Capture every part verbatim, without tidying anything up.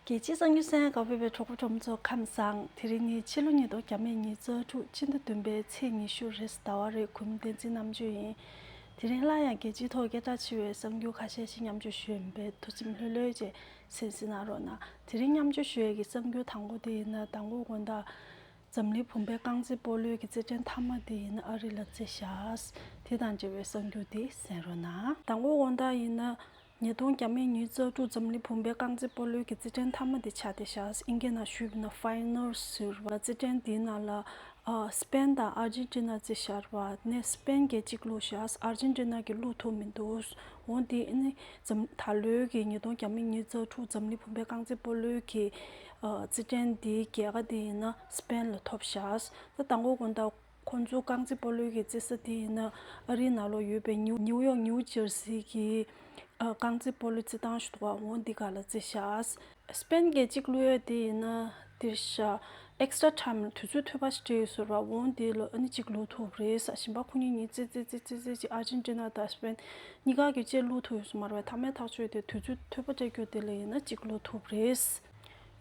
རྒྱལ་སྤྱིའི་གསར་འགྱུར་གསན་གནང་གནང་བའི་གྲོགས་པོ་གྲོགས་མོ་ཚོ་ཁམས་བཟང་། དེ་རིང་ནི་ཕྱི་ལོ་ཉིས་སྟོང་ཉི་ཤུ་རྩ་དྲུག་སྤྱི་ཟླ་བདུན་པའི་ཚེས་ཉི་ཤུ་རེད། ཟླ་བ་རེའི་གུང་བདེན་ཚིག་རྣམ་བཅུ་ཡིན། དེ་རིང་སླར་ཡང་རྒྱལ་སྤྱིའི་ཐོག་སྐད་གྲགས་ཆེ་བའི་གསར་འགྱུར་ཁ་ཤས་ཤིག་མཉམ་སྤྱོད་ཞུ་ཡིན་པས་ཐུགས་སེམས་ལྷོད་ལྷོད་བྱས་གསན་གཟིགས་གནང་རོགས་གནང་། དེ་རིང་མཉམ་སྤྱོད་ཞུ་ཡས་ཀྱི་གསར་འགྱུར་དང་པོ་དེ་ཡིན་ན། མདང་དགོང་དགོང་དག་འཛམ་གླིང་བུམ་པའི་རྐང་རྩེད་སྤོ་ལོའི་གི་རྩེད་འགྲན་མཐའ་མ་དེ་ཡིན་ན་ཨ་རི་ལ་རྩེ་བཞག་དེ་དང་འབྲེལ་བའི་གསར་འགྱུར་དེ་གསན་རོགས་གནང་། མདང་དགོང་དགོང་དག་ཡིན་ན། ཉིས་སྟོང་ཉི་ཤུ་རྩ་དྲུག་འཛམ་གླིང་བུམ་པའི་རྐང་རྩེད་སྤོ་ལོའི་གི་རྩེད་འགྲན་མཐའ་མ་དེ་ཆགས་བསྡད་ཤག་ཨིན་སྐད་ནང་ཞུས་པ་ན་ཕའི་ནལ་ཟེར་བ། རྩེད་འགྲན་དེའི་ནང་ལ་ཨ་སི་པེན་དང་ཨར་ཇེན་ཊི་ན་རྩེ་བཞག་པ་ནས་སི་པེན་གྱིས་གཅིག་བླུགས་ཤག་ཨར་ཇེན་ཊི་ན་གིས་བླུགས་ཐུབ་མི་འདུག་འོ་དེ་ནི་འཛམ་ད་ལོའི་གི་ཉིས་སྟོང་ཉི་ཤུ་རྩ་དྲུག་འཛམ་གླིང་བུམ་པའི་རྐང་རྩེད་སྤོ་ལོའི་གི་ཨ་རྩེད་འགྲན་དེའི་རྒྱལ་ཁ་དེ་ཡིན་ན་སི་པེན་ལ་ཐོབ་ཤག་ད་མདང་དགོང་དགོང་དག་ཁོང་ཚོ་རྐང་རྩེད་སྤོ་ལོའི་གི་རྩེ་ས་དེ་ཡིན་ན་ཨ་རིའི་ནང་ལོགས་ཡོད་པའི་ནིའུ་ནིའུ་ཡོག་ནིའུ་ཇར་སི་གི་ཨ་རྐང་རྩེད་སྤོ་ལོའི་རྩེད་ཐང་ཞིག་འདུག་ག་འོ་འདི་ག་ལ་རྩེ་ཤག་སི་པེན་གྱིས་གཅིག་བླུགས་ཡས་དེ་ཡིན་ན་དེ་ཤག་ཨེག་སི་ཊ་ར་ཊའིམ་དུས་ཚོད་འཐོལ་པ་ཞིག་སྤྲད་ཡོད་ཟེར་བ། འོ་འདི་ལ་ཨ་ནི་གཅིག་བླུགས་ཐུབ་རེད་ཟེར། གཞན་པ་ཁོ་གཉིས་གཉིས་རྩེ་རྩེ་རྩེ་རྩེ་རྩེ་ཅིག་ཨར་ཇེན་ཊི་ན་དང་སི་པེན་གཉིས་ཀ་གིས་གཅིག་བླུགས་ཐུབ་ཡོད་ས་མ་རེད་པས། མཐའ་མའི་ཐག་གཅོད་དེ་དུས་ཚོད་འཐོལ་པ་སྤྲད་རྒྱུ་དེ་ལ་ཡིན་ན་གཅིག་བླུགས་ཐུབ་རེད།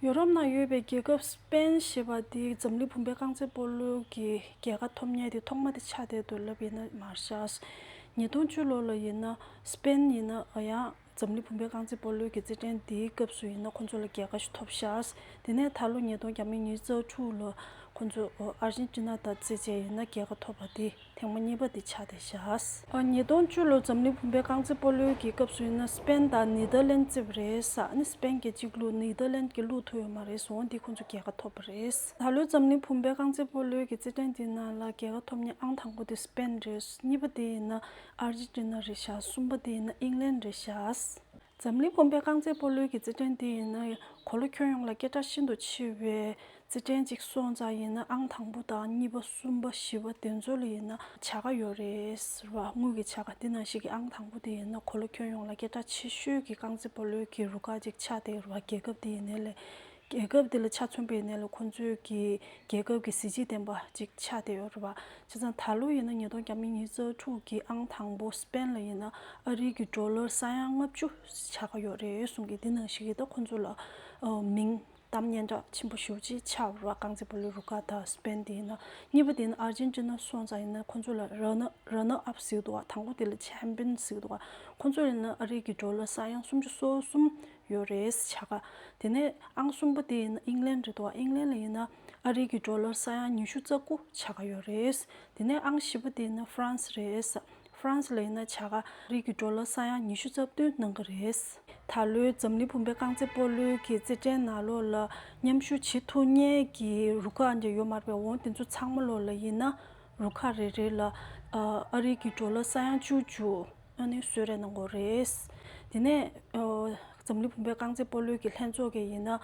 ཡོ་རོབ་ནང་ཡོད་པའི་རྒྱལ་ཁབ་སི་པེན་ཞེས་པ་དེ་འཛམ་གླིང་བུམ་པའི་རྐང་རྩེད་སྤོ་ལོའི་གི་རྒྱལ་ཁ་ཐོབ་མཁན་དེ་ཐོག་མ་དེ་ཆགས་བསྡད་འདུག་ལབ་ཡིན་ན་མ་རེད་ཤག་ཉིས་སྟོང་བཅུ་ལོ་ལ་ཡིན་ན་སི་པེན་ཡིན་ན་ཡང་འཛམ་གླིང་བུམ་པའི་རྐང་རྩེད་སྤོ་ལོའི་གི་རྩེད་འགྲན་དེའི་སྐབས་སུ་ཡིན་ན་ཁོང་ཚོ་ལ་རྒྱལ་ཁ་ཞིག་ཐོབ་ཤག་དེ་ནས་ད་ལོ་ཉིས་སྟོང་ཉི་ཤུ་རྩ་དྲུག་ལོ་ཁོང་ཚོ་ཨར་ཇེན་ཊི་ན་དང་རྩེད་བྱས་ཡིན་ན་རྒྱལ་ཁ་ཐོབ་པ་དེ་ཐེངས་མ་གཉིས་པ་དེ་ཆགས་བསྡད་ཤག་ཨ་ཉིས་སྟོང་བཅུ་ལོ་འཛམ་གླིང་བུམ་པའི་རྐང་རྩེད་སྤོ་ལོའི་གི་སྐབས་སུ་ཡིན་ན་སི་པེན་དང་ནེ་དར་ལེན་རྩེ་བ་རེད་ཟེར། ཨ་ནི་སི་པེན་གྱིས་གཅིག་བླུགས། ནེ་དར་ལེན་གྱིས་བླུགས་ཐུབ་ཡོད་མ་རེད་ཟེར། འོ་འདི་ཁོང་ཚོ་རྒྱལ་ཁ་ཐོབ་པ་རེད། ད་ལོའི་འཛམ་གླིང་བུམ་པའི་རྐང་རྩེད་སྤོ་ལོའི་གི་རྩེད་འགྲན་དེའི་ནང་ལ་རྒྱལ་ཁ་ཐོབ་མཁན་ཨང་དང་པོ་དེ་སི་པེན་རེད། གཉིས་པ་དེ་ཡིན་ན་ཨར་ཇེན་ཊི་ན་རེད་ཤག་གསུམ་པ་དེ་ཡིན་ན་ཨིང་ལན་རེད་ཤག་འཛམ་གླིང་བུམ་པའི་རྐང་རྩེད་སྤོ་ལོའི་གི་རྩེད་འགྲན་དེ་ཡིན་ན་གོ་ལ་ཁྱོན་ཡོངས་ལ་སྐད་གྲགས་ཤིན་ཏུ་ཆེ་བའི་རྩེད་འགྲན་ཅིག་སོང་ཙང་ཡིན་ན་ཨང་དང་པོ་དང་གཉིས་པ་གསུམ་པ་བཞི་པ་དེ་ཚོ་ལ་ཡིན་ན་བྱ་དགའ་ཡོད་རེད་ཟེར་བ། དངུལ་གྱི་བྱ་དགའ་འདི་ནང་བཞིན་གྱི་ཨང་དང་པོ་དེ་ཡིན་ན་གོ་ལ་ཁྱོན་ཡོངས་ལ་སྐད་གྲགས་ཆེ་ཤོས་ཀྱི་རྐང་རྩེད་སྤོ་ལོའི་གི་རུ་ཁག་ཅིག་ཆགས་བསྡད་ཡོད་རེད་བ། རྒྱལ་ཁབ་དེ་ཡིན་ནའི་ལས། རྒྱལ་ཁབ་དེ་ལ་ཆ་མཚོན་པ་ཡིན་ནའི་ལས་ཁོང་ཚོའི་གི་རྒྱལ་ཁབ་ཀྱི་གཟི་བརྗིད་ལྡན་པ་ཅིག་ཆགས་བསྡད་ཡོད་རེད་བ། བྱས་ཙང་ད་ལོ་ཡིན་ན་ཉིས་སྟོང་ཉི་ཤུ་རྩ་དྲུག་གི་ཨང་དང་པོ་སི་པེན་ལ་ཡིན་ན་ཨ་རིའི་གི་ཌོ་ལར་ས་ཡ་ལྔ་བཅུ་བྱ་དགའ་ཡོད་རེད་གསུང་གི། འདི་ནང་བཞིན་གྱི་ད་ཁོང་ཚོ་ལ་ཨ་མིང་གཏམ་སྙན་གྲགས་ཆེན་པོ་ཞེ་པོ་ཅིག་ཆགས་ཡོད་རེད་བ། རྐང་རྩེད་སྤོ་ལོའི་རུ་ཁག་དང་སི་པེན་དེ་ཡིན་ན། གཉིས་པ་དེ་ཡིན་ན་ཨར་ཇེན་ཊི་ན་སོང་ཙང་ཡིན་ན་ཁོང་ཚོ་ལ་ར་ནར་ར་ནར་ཨབ་ཟེར་གྱི་འདུག་བ། དང་པོ་དེ་ལ་ཆེམ་པིན་ཟེར་གྱི་འདུག་བ། ཁོང་ཚོ་ཡིན་ན་ཨ་རིའི་གི་ཌོ་ལར་ས་ཡ་སུམ་ཅུ་སོ་གསུམ་ཡོད་རེད་བྱ་དགའ། དེ་ནས་ཨང་གསུམ་པ་དེ་ཡིན་ན་ཨིང་ལན་རེད་འདུག་བ། ཨིང་ལན་ལ་ཡིན་ན་ཨ་རིའི་གི་ཌོ་ལར་ས་ཡ་ཉི་ཤུ་རྩ་དགུ་བྱ་དགའ་ཡོད་རེད། དེ་ནས་ཨང་བཞི་པ་དེ་ཡིན་ན་ཧྥ་རན་སི་རེད། ཧྥ་རན་སི་ལ་ཡིན་ན་བྱ་དགའ་ཨ་རིའི་གི་ཌོ་ལར་ས་ཡ་ཉི་ཤུ་རྩ་བདུན་གནང་གི་རེད། ད་ལོའི་འཛམ་གླིང་བུམ་པའི་རྐང་རྩེད་སྤོ་ལོའི་གི་རྩེད་འགྲན་ནང་ལོགས་ལ་མཉམ་ཞུགས་བྱེད་ཐུབ་མཁན་གྱི་རུ་ཁག་འདྲ་ཡོད་མ་རེད་པས། འོ་དེ་ཚོ་ཚང་མ་ལོགས་ལ་ཡིན་ན་རུ་ཁག་རེ་རེ་ལ་ཨ་རིའི་གི་ཌོ་ལར་ས་ཡ་བཅུ་བཅུ་ཨ་ནི་གསོལ་རས་གནང་དགོས་རེད། དེ་ནས་ཨ་འཛམ་གླིང་བུམ་པའི་རྐང་རྩེད་སྤོ་ལོའི་གི་ལྷན་ཚོགས་ཀྱི་ཡིན་ན་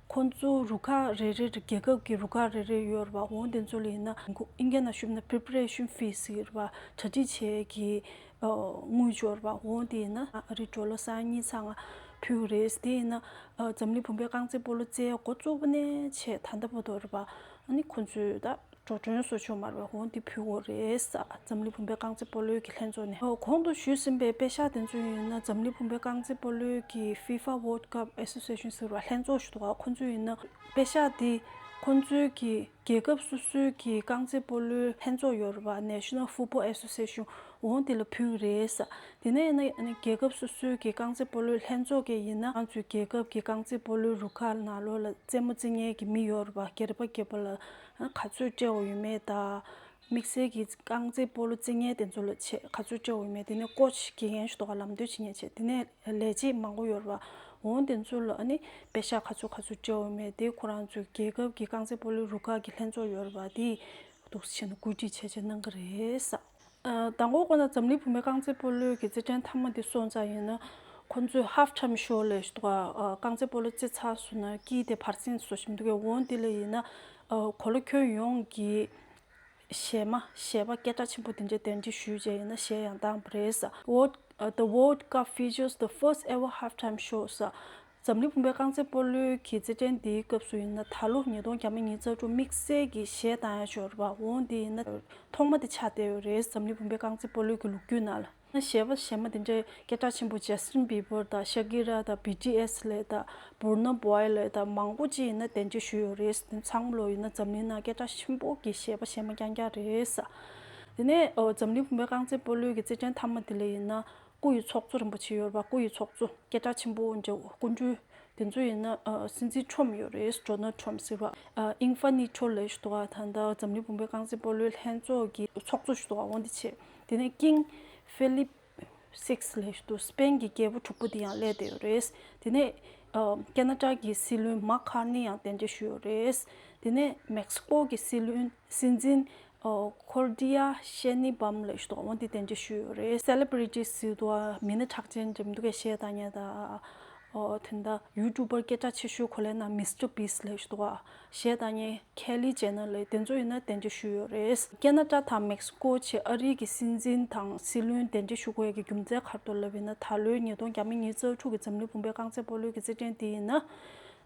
ཁོང་ཚོ་རུ་ཁག་རེ་རེ་རྒྱལ་ཁབ་ཀྱི་རུ་ཁག་རེ་རེ་ཡོད་རེད་པ། འོ་དེ་ཚོ་ལ་ཡིན་ན་ཨིན་སྐད་ནང་ཞུས་ན་པི་རི་པ་རེ་ཤན་ཕི་ཟེར་གྱི་རེད་པ། གྲ་སྒྲིག་བྱེད་ཀྱི་ཨ་དངུལ་འབྱོར་བ། འོ་དེ་ཡིན་ན་ཨ་རི་ཌོ་ལར་ས་ཡ་གཉིས་ཚང་ཕུལ་གྱི་རེད། དེ་ཡིན་ན་ཨ་འཛམ་གླིང་བུམ་པའི་རྐང་རྩེད་སྤོ་ལོ་རྩེ་ཡ་འགོ་བཙུགས་པ་ནས་བྱས་ད་ལྟ་བར་དུ་རེད་པ། ཨ་ནི་ཁོང་ཚོས་ད་འགྲོ་གྲོན་སོགས་ཆོག་མ་རེད་པ། འོ་དེ་ཕུལ་དགོས་རེད་ཟེར་འཛམ་གླིང་བུམ་པའི་རྐང་རྩེད་སྤོ་ལོའི་གི་ལྷན་ཚོགས་ནས། ཨ་གོང་དུ་ཞུས་ཟིན་པའི་པེ་ཤག་དེ་ཚོ་ཡིན་ན་འཛམ་གླིང་བུམ་པའི་རྐང་རྩེད་སྤོ་ལོའི་གི་ཧྥི་ཧྥ་ཝོརལཌ་ཀབ་ཨེ་སོ་སི་ཨེ་ཤན་ཟེར་བ་ལྷན་ཚོགས་ཞིག་འདུག་ག་ཁོང་ཚོ་ཡིན་ན་པེ་ཤག་དེ་ཁོང་ཚོའི་གི་རྒྱལ་ཁབ་སོ་སོའི་གི་རྐང་རྩེད་སྤོ་ལོའི་ལྷན་ཚོགས་ཡོད་རེད་པ། National Football Association། འོ་དེ་ལ་ཕུལ་གྱི་རེད་ཟེར། དེ་ནས་ཡིན་ན་ཨ་ནི་རྒྱལ་ཁབ་སོ་སོའི་གི་རྐང་རྩེད་སྤོ་ལོའི་ལྷན་ཚོགས་ཀྱི་ཡིན་ན་ང་ཚོའི་རྒྱལ་ཁབ་ཀྱི་རྐང་རྩེད་སྤོ་ལོའི་རུ་ཁག་ནང་ལོགས་ལ་རྩེད་མོ་རྩེ་མཁན་གྱི་མི་ཡོད་རེད་པ། སྒེར་པ་སྒེར་པ་ལ་ག་ཚོད་སྤྲད་དགོས་ཡོད་མེད་དང་། དམིགས་བསལ་གྱི་རྐང་རྩེད་སྤོ་ལོ་རྩེ་མཁན་དེ་ཚོ་ལ་ཆེད་ག་ཚོད་སྤྲད་དགོས་ཡོད་མེད། དེ་ནས་ཀོ་ཆི་དགེ་རྒན་ཞིག་འདུག་ག་ལམ་སྟོན་བྱེད་མཁན་ཆེད། དེ་ནས་ལས་བྱེད་མང་པོ་ཡོད་རེད་པ། འོ་དེ་ཚོ་ལ་ཨ་ནི་པེ་ཤག་ག་ཚོད་ག་ཚོད་སྤྲད་དགོས་ཡོད་མེད་དེ་ཁོ་རང་ཚོའི་རྒྱལ་ཁབ་ཀྱི་རྐང་རྩེད་སྤོ་ལོའི་རུ་ཁག་གི་ལྷན་ཚོགས་ཡོད་རེད་པ། དེས་འདུག་སེ་བྱས་ནས་བཀོད་སྒྲིག་བྱས་བྱས་གནང་གི་རེད་ཟེར། ཨ་མདང་དགོང་དགོང་ན་འཛམ་གླིང་བུད་མེད་རྐང་རྩེད་སྤོ་ལོའི་གི་རྩེད་འགྲན་མཐའ་མ་འདི་སོང་ཙང་ཡིན་ན། ཁོང་ཚོས་ཧབ་ཊའིམ་ཤོ་ལབ་ཀྱི་འདུག་ག་ཨ་རྐང་རྩེད་སྤོ་ལོ་རྩེ་ཚར་སོང་ན་དཀྱིལ་དེ་བར་གསེང་བཟོ་བཞིན་འདུག་གས། འོ་འདི་ལ་ཡིན་ན་ཨ་གོ་ལ་ཁྱོན་ཡོངས་ཀྱི་གཞས་མ་གཞས་པ་སྐད་གྲགས་ཆེན་པོ་དེ་འདྲས་གདན་འདྲེན་ཞུས་བྱས་ཡིན་ན་གཞས་ཡང་བཏང་བ་རེད་ཟེར། World- uh, The World Cup features the first ever halftime show ཟེར། འཛམ་གླིང་བུད་མེད་རྐང་རྩེད་སྤོ་ལོའི་གི་རྩེད་འགྲན་འདིའི་སྐབས་སུ་ཡིན་ན་ད་ལོ་ཉིས་སྟོང་ཉི་ཤུ་རྩ་དྲུག་དམིགས་བསལ་གྱི་གཞས་བཏང་ཡ་ཞིག་ཡོད་རེད་པ། འོ་འདི་ཡིན་ན་ཐོག་མ་དེ་ཆགས་བསྡད་ཡོད་རེད། འཛམ་གླིང་བུད་མེད་རྐང་རྩེད་སྤོ་ལོའི་གི་ལོ་རྒྱུས་ནང་ལ། གཞས་པ་གཞས་མ་དེ་འདྲའི་སྐད་གྲགས་ཆེན་པོ་Justin Bieber་དང་Shakira་དང་B T S་ལབ་དང་Burna Boy་ལབ་དང་མང་པོ་ཅིག་ཡིན་ན་གདན་འདྲེན་ཞུས་ཡོད་རེད། དེ་ཚང་མ་ལོ་ཡིན་ན་འཛམ་གླིང་ནང་སྐད་གྲགས་ཆེན་པོ་གི་གཞས་པ་གཞས་མ་རྐྱང་རྐྱང་རེད། དེ་ནས་འཛམ་གླིང་བུམ་པའི་རྐང་རྩེད་སྤོ་ལོའི་གི་རྩེད་འགྲན་མཐའ་མ་དེ་ལ་ཡིན་ན། སྐུ་ཡི་ཚོགས་གཙོ་རིན་པོ་ཆེ་ཡོད་རེད་པ། སྐུ་ཡི་ཚོགས་གཙོ་སྐད་གྲགས་ཆེན་པོ་འདྲ་བོ་སྐུ་མགྲོན་དེ་ཚོ་ཡིན་ན་ཨ་སྲིད་འཛིན་ཁྲོམ་ཡོད་རེད། Donald Trump་ཟེར་བ། ཨ་Infinito་ལབ་ཞུ་དོ། ད་ལྟ་འཛམ་གླིང་བུམ་པའི་རྐང་རྩེད་སྤོ་ལོའི་ལྷན་ཚོགས་ཀྱི་ཚོགས་གཙོ་ཞུ་དོ། འོ་འདི་བྱས། དེ་ནས་King Philip Six་ལབ་ཞུ་དོ། སྤེན་གྱི་རྒྱལ་པོ་དྲུག་པོ་དེ་ཡང་སླེབས་བསྡད་ཡོད་རེད། དེ་ནས་ཨ་ཁེ་ན་ཌ་གི་སྲིད་བློན་Mark Carney་ཡང་གདན་འདྲེན་ཞུས་ཡོད་རེད། དེ་ནས་མེག་སི་ཀོ་གི་སྲིད་བློན་སྲིད་འཛིན་ཨོ་Claudia Sheinbaum་ལབ་ཞུ་དོ། འོ་འདི་གདན་འདྲེན་ཞུས་ཡོད་རེད། Celebrities་ཟེར་དུས་མི་སྣ་གྲགས་ཅན་འགྲིམ་འདུག་གས་གཞས་བཏང་མཁན་དང་། ཨོ་དེ་འདྲ་YouTuber་སྐད་གྲགས་ཆེ་ཤོས་གོ་ལའི་ནང་MrBeast་ལབ་ཞུ་དོ། གཞས་བཏང་མཁན་Kylie Jenner་ལབ་དེ་ཚོ་ཡིན་ན་གདན་འདྲེན་ཞུས་ཡོད་རེད། ཁེ་ན་ཌ་དང་མེག་སི་ཀོ་བྱས་ཨ་རི་གི་སྲིད་འཛིན་དང་སྲིད་བློན་གདན་འདྲེན་ཞུ་དགོས་ཡ་གི་རྒྱུ་མཚན་ག་རེ་འདུག་ལབ་ཡིན་ན། ད་ལོའི་ཉིས་སྟོང་ཉི་ཤུ་རྩ་དྲུག་གི་འཛམ་གླིང་བུམ་པའི་རྐང་རྩེད་སྤོ་ལོའི་གི་རྩེད་འགྲན་དེ་ཡིན་ན།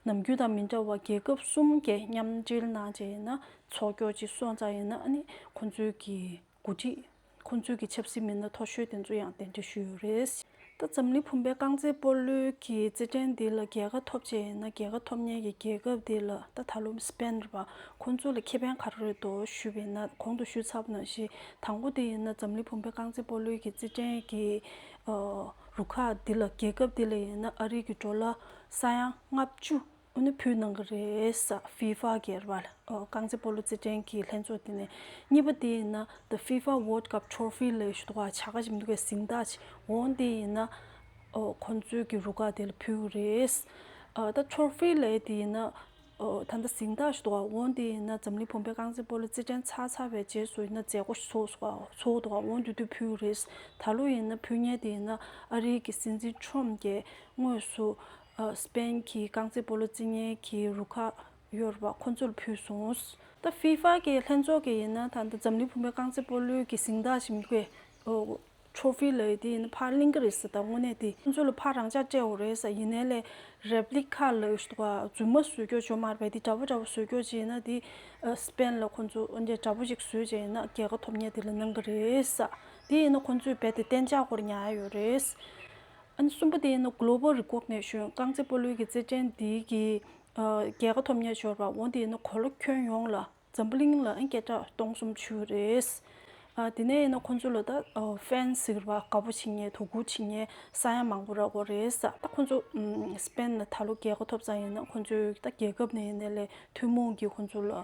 ནམ་རྒྱུན་དང་མི་འདྲ་བར་རྒྱལ་ཁབ་གསུམ་གྱིས་མཉམ་འབྲེལ་གནང་བྱས་ཡིན་ན་ཚོགས་སྐྱོར་ཅིག་སོང་ཙང་ཡིན་ན། ཨ་ནི་ཁོང་ཚོའི་གི་འགོ་ཁྲིད། ཁོང་ཚོའི་གི་ཆབ་སྲིད་མི་སྣ་མཐོ་ཤོས་དེ་ཚོ་ཡང་གདན་འདྲེན་ཞུས་ཡོད་རེད། ད་འཛམ་གླིང་བུམ་པའི་རྐང་རྩེད་སྤོ་ལོའི་གི་རྩེད་འགྲན་འདི་ལ་རྒྱལ་ཁ་ཐོབ་བྱས་ཡིན་ན། རྒྱལ་ཁ་ཐོབ་མཁན་གྱི་རྒྱལ་ཁབ་འདི་ལ་ད་ད་ལོ་སྤེན་རེད་པ། ཁོང་ཚོ་ལ་ཁེ་ཕན་ག་རེ་རེད་འདུག་ཞུས་པ་ཡིན་ན། གོང་དུ་ཞུས་ཚར་བ་ནང་བཞིན་དང་པོ་དེ་ཡིན་ན་འཛམ་གླིང་བུམ་པའི་རྐང་རྩེད་སྤོ་ལོའི་གི་རྩེད་འགྲན་གྱི་ཨ་རུ་ཁག་འདི་ལ། རྒྱལ་ཁབ་འདི་ལ་ཡིན་ན་ཨ་རི་གི་ཌོ་ལར་ས་ཡ་ལྔ་བཅུ་ཨ་ནི་ཕུལ་གནང་གི་རེད་ཟེར། ཕི་ཧྥ་གི་རེད་པ། ཨོ་རྐང་རྩེད་སྤོ་ལོ་རྩེད་འགྲན་གྱི་ལྷན་ཚོགས་དེ་ནས། གཉིས་པ་དེ་ཡིན་ན་The FIFA World Cup Trophy་ལབ་ཞུ་དོ། བྱ་དགའ་ཞིག་འདུག་གས་ཟིང་རྟགས་ཤིག་འོ་དེ་ཡིན་ན་ཨོ་ཁོང་ཚོའི་གི་རུ་ཁག་དེ་ལ་ཕུལ་གི་རེད། ཨ་ད་Trophy་ལབ་དེ་ཡིན་ན་ཨོ་ད་ལྟ་ཟིང་རྟགས་ཞུ་དོ། འོ་དེ་ཡིན་ན་འཛམ་གླིང་བུམ་པའི་རྐང་རྩེད་སྤོ་ལོ་རྩེད་འགྲན་ཚར་ཚར་བའི་རྗེས་སུ་ཡིན་ན་མཛད་སྒོ་ཞིག་ཚོགས་སོ། ཚོགས་འདུག་འོ་དེ་དུས་ཕུལ་གི་རེད། ད་ལོ་ཡིན་ན་ཕུལ་མཁན་དེ་ཡིན་ན་ཨ་རིའི་གི་སྲིད་འཛིན་ཁྲོམ་གྱིས་དངོས་སུ་ཨ་སྤེན་གྱི་རྐང་རྩེད་སྤོ་ལོ་རྩེད་མཁན་གྱི་རུ་ཁག་ཡོད་རེད་པ། ཁོ་ཚོར་ཕུལ་སོང་། ད་ཕི་ཧྥ་གི་ལྷན་ཚོགས་ཀྱིས་ཡིན་ན་ད་ལྟ་འཛམ་གླིང་བུམ་པའི་རྐང་རྩེད་སྤོ་ལོའི་གི་ཟིང་རྟགས་ཤིག་འདུག་གས། ཨོ་ཊོ་ཕི་ལབ་ཡས་དེ་ཡིན་ན་ཕར་གླིང་གི་རེད་ཟེར། ད་དངོས་གནས་དེ་ཁོ་ཚོ་ལ་ཕར་རང་འཇགས་སྤྲད་དགོས་རེད་ཟེར། ཡིན་ནའི་ལས་རེབ་ལི་ཀ་ལབ་ཡས་ཞིག་འདུག་ག་རྫུན་མ་བཟོས་ཀྱོག་ཅོ་མར་བས་དེ་འདྲ་པོ་འདྲ་པོ་བཟོས་ཀྱོག་ཅིག་ཡིན་ན་དེ་ཨ་སྤེན་ལ་ཁོ་ཚོ་འདྲ་འདྲ་པོ་ཅིག་བཟོས་བྱས་ཡིན་ན་རྒྱལ་ཁ་ཐོབ་མཁན་དེ་ལ་གནང་གི་རེད་ཟེར། དེ་ཡིན་ན་ཁོ་ཚོས་རྦད་དེ་གཏན་འཇགས་སྐོར་ཉར་ཡོད་རེད། ཨ་ནི་གསུམ་པ་དེ་ཡིན་ན་Global Recognition། རྐང་རྩེད་སྤོ་ལོའི་གི་རྩེད་འགྲན་འདི་གི་ཨ་རྒྱལ་ཁ་ཐོབ་མཁན་ཞོར་བ་འོ་དེ་ཡིན་ན་གོ་ལ་ཁྱོན་ཡོངས་ལ་འཛམ་བུ་གླིང་ལ་ཨ་སྐད་གྲགས་སྟོང་གསུམ་ཆུད་རེད། ཨ་དེ་ནས་ཡིན་ན་ཁོ་ཚོ་ལ་ད་ཨ་ཕེན་ཟེར་བ་དགའ་པོ་བྱེད་མཁན་དོ་ཁུར་བྱེད་མཁན་ས་ཡ་མང་པོ་རག་གི་རེད་ཟེར། ད་ཁོ་ཚོ་ཨམ་སྤེན་ལ་ད་ལོ་རྒྱལ་ཁ་ཐོབ་ཙང་ཡིན་ན་ཁོ་ཚོས་ད་རྒྱལ་ཁབ་ནས་ཡིན་ནའི་ལས་ཐུན་མོང་གི་ཁོ་ཚོ་ལ་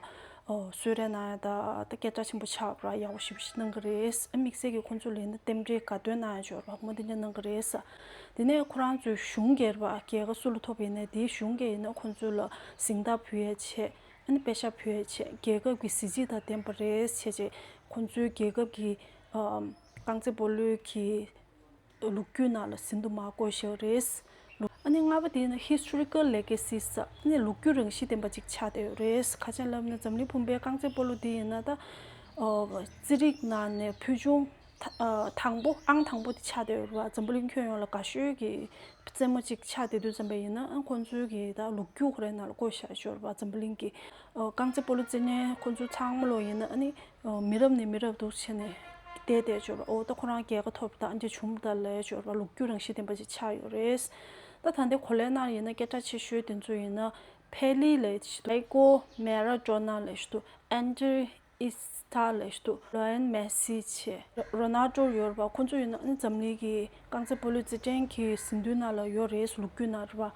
ཨ་གསོལ་རས་གནང་ཡ་ད་ད་སྐད་གྲགས་ཆེན་པོ་ཆགས་པ་ར་ཡག་པོ་ཞེ་པོ་ཞིག་གནང་གི་རེད། ཨ་དམིགས་བསལ་གྱི་ཁོ་ཚོ་ལ་ཡིན་ན་རྟེན་འབྲེལ་དགའ་སྟོན་གནང་ཡ་ཅིག་ཡོད་རེད་པ། འོ་དེ་འདྲ་གནང་གི་རེད་ཟེར། དེ་ནས་ཁོ་རང་ཚོའི་གཞུང་གིས་རེད་པ། རྒྱལ་ཁ་སུ་ལ་ཐོབ་ཡིན་ནའི་དེའི་གཞུང་གིས་ཡིན་ན་ཁོ་ཚོ་ལ་ཟིང་རྟགས་ཕུལ་ཡ་བྱས། ཨ་ནི་པེ་ཤག་ཕུལ་ཡ་བྱས། རྒྱལ་ཁབ་ཀྱི་གཟི་བརྗིད་དང་ལྡན་པ་རེད་བྱས་བྱས། ཁོང་ཚོའི་རྒྱལ་ཁབ་ཀྱི་ཨམ་རྐང་རྩེད་སྤོ་ལོའི་གི་ལོ་རྒྱུས་ནང་ལ་ཟིན་དུ་མ་བཀོད་བཞག་རེད། ཨ་ནི་ལྔ་པ་དེ་ནི་Historical Legacy་ཟེར། ཨ་ནི་ལོ་རྒྱུས་རང་བཞིན་ལྡན་པ་ཅིག་ཆགས་བསྡད་ཡོད་རེད། ག་ཅི་ལབ་ན་འཛམ་གླིང་བུམ་པའི་རྐང་རྩེད་སྤོ་ལོ་དེ་ཡིན་ན་ད་ཨོ་རྩེད་རིགས་ནང་ནས་ཕུལ་བྱུང་ད་ཨ་དང་པོ་ཨང་དང་པོ་དེ་ཆགས་བསྡད་ཡོད་རེད་པ། འཛམ་བུ་གླིང་ཁྱོན་ཡོངས་ལ་དགའ་ཤོས་ཀྱི་རྩེད་མོ་གཅིག་ཆགས་བསྡད་དུས་ཙམ་པ་ཡིན་ན། ཨ་ཁོང་ཚོའི་གི་ད་ལོ་རྒྱུས་ཁོ་རའི་ནང་ལ་བཀོད་བཞག་ཡོད་རེད་པ། འཛམ་བུ་གླིང་གི་ཨོ་རྐང་རྩེད་སྤོ་ལོ་རྩེད་མཁན་ཁོང་ཚོ་ཚང་མ་ལོ་ཡིན་ན་ཨ་ནི་ཨོ་མི་རབས་ནས་མི་རབས་འདུག་བྱས་ནས་བསྡད་བསྡད་ཡོད་རེད་པ། ཨོ་ད་ཁོ་རང་རྒྱལ་ཁ་ཐོབ་ད་ཨ་འདྲ་བྱུང་ད་ལབ་ཡོད་རེད་པ། ལོ་རྒྱུས་རང་བཞིན་ལྡན་པ་ཅིག་ཆགས་ཡོད་རེད། ད་ད་ལྟའི་གོ་ལའི་ནང་ཡིན་ན་སྐད་གྲགས་ཆེ་ཤོས་དེ་ཚོ་ཡིན་ན་ཕེ་ལི་ལབ་ཡས་ཞིག་འདུག་ཌེ་ཡེ་གོ་མེ་ར་ཌོ་ན་ལབ་ཡས་ཞིག་འདུག་ཨན་ཌྲེ་ཨི་སི་ཐ་ལབ་ཡས་ཞིག་འདུག་ལོ་ཡན་མེ་སི་བྱས། རོ་ན་ལྡོ་ཡོད་རེད་པ། ཁོང་ཚོ་ཡིན་ན་ཨ་ནི་འཛམ་གླིང་གི་རྐང་རྩེད་སྤོ་ལོའི་རྩེད་འགྲན་གྱི་ཟིན་ཐོའི་ནང་ལ་ཡོད་རེད། ལོ་རྒྱུས་ནང་རེད་པ།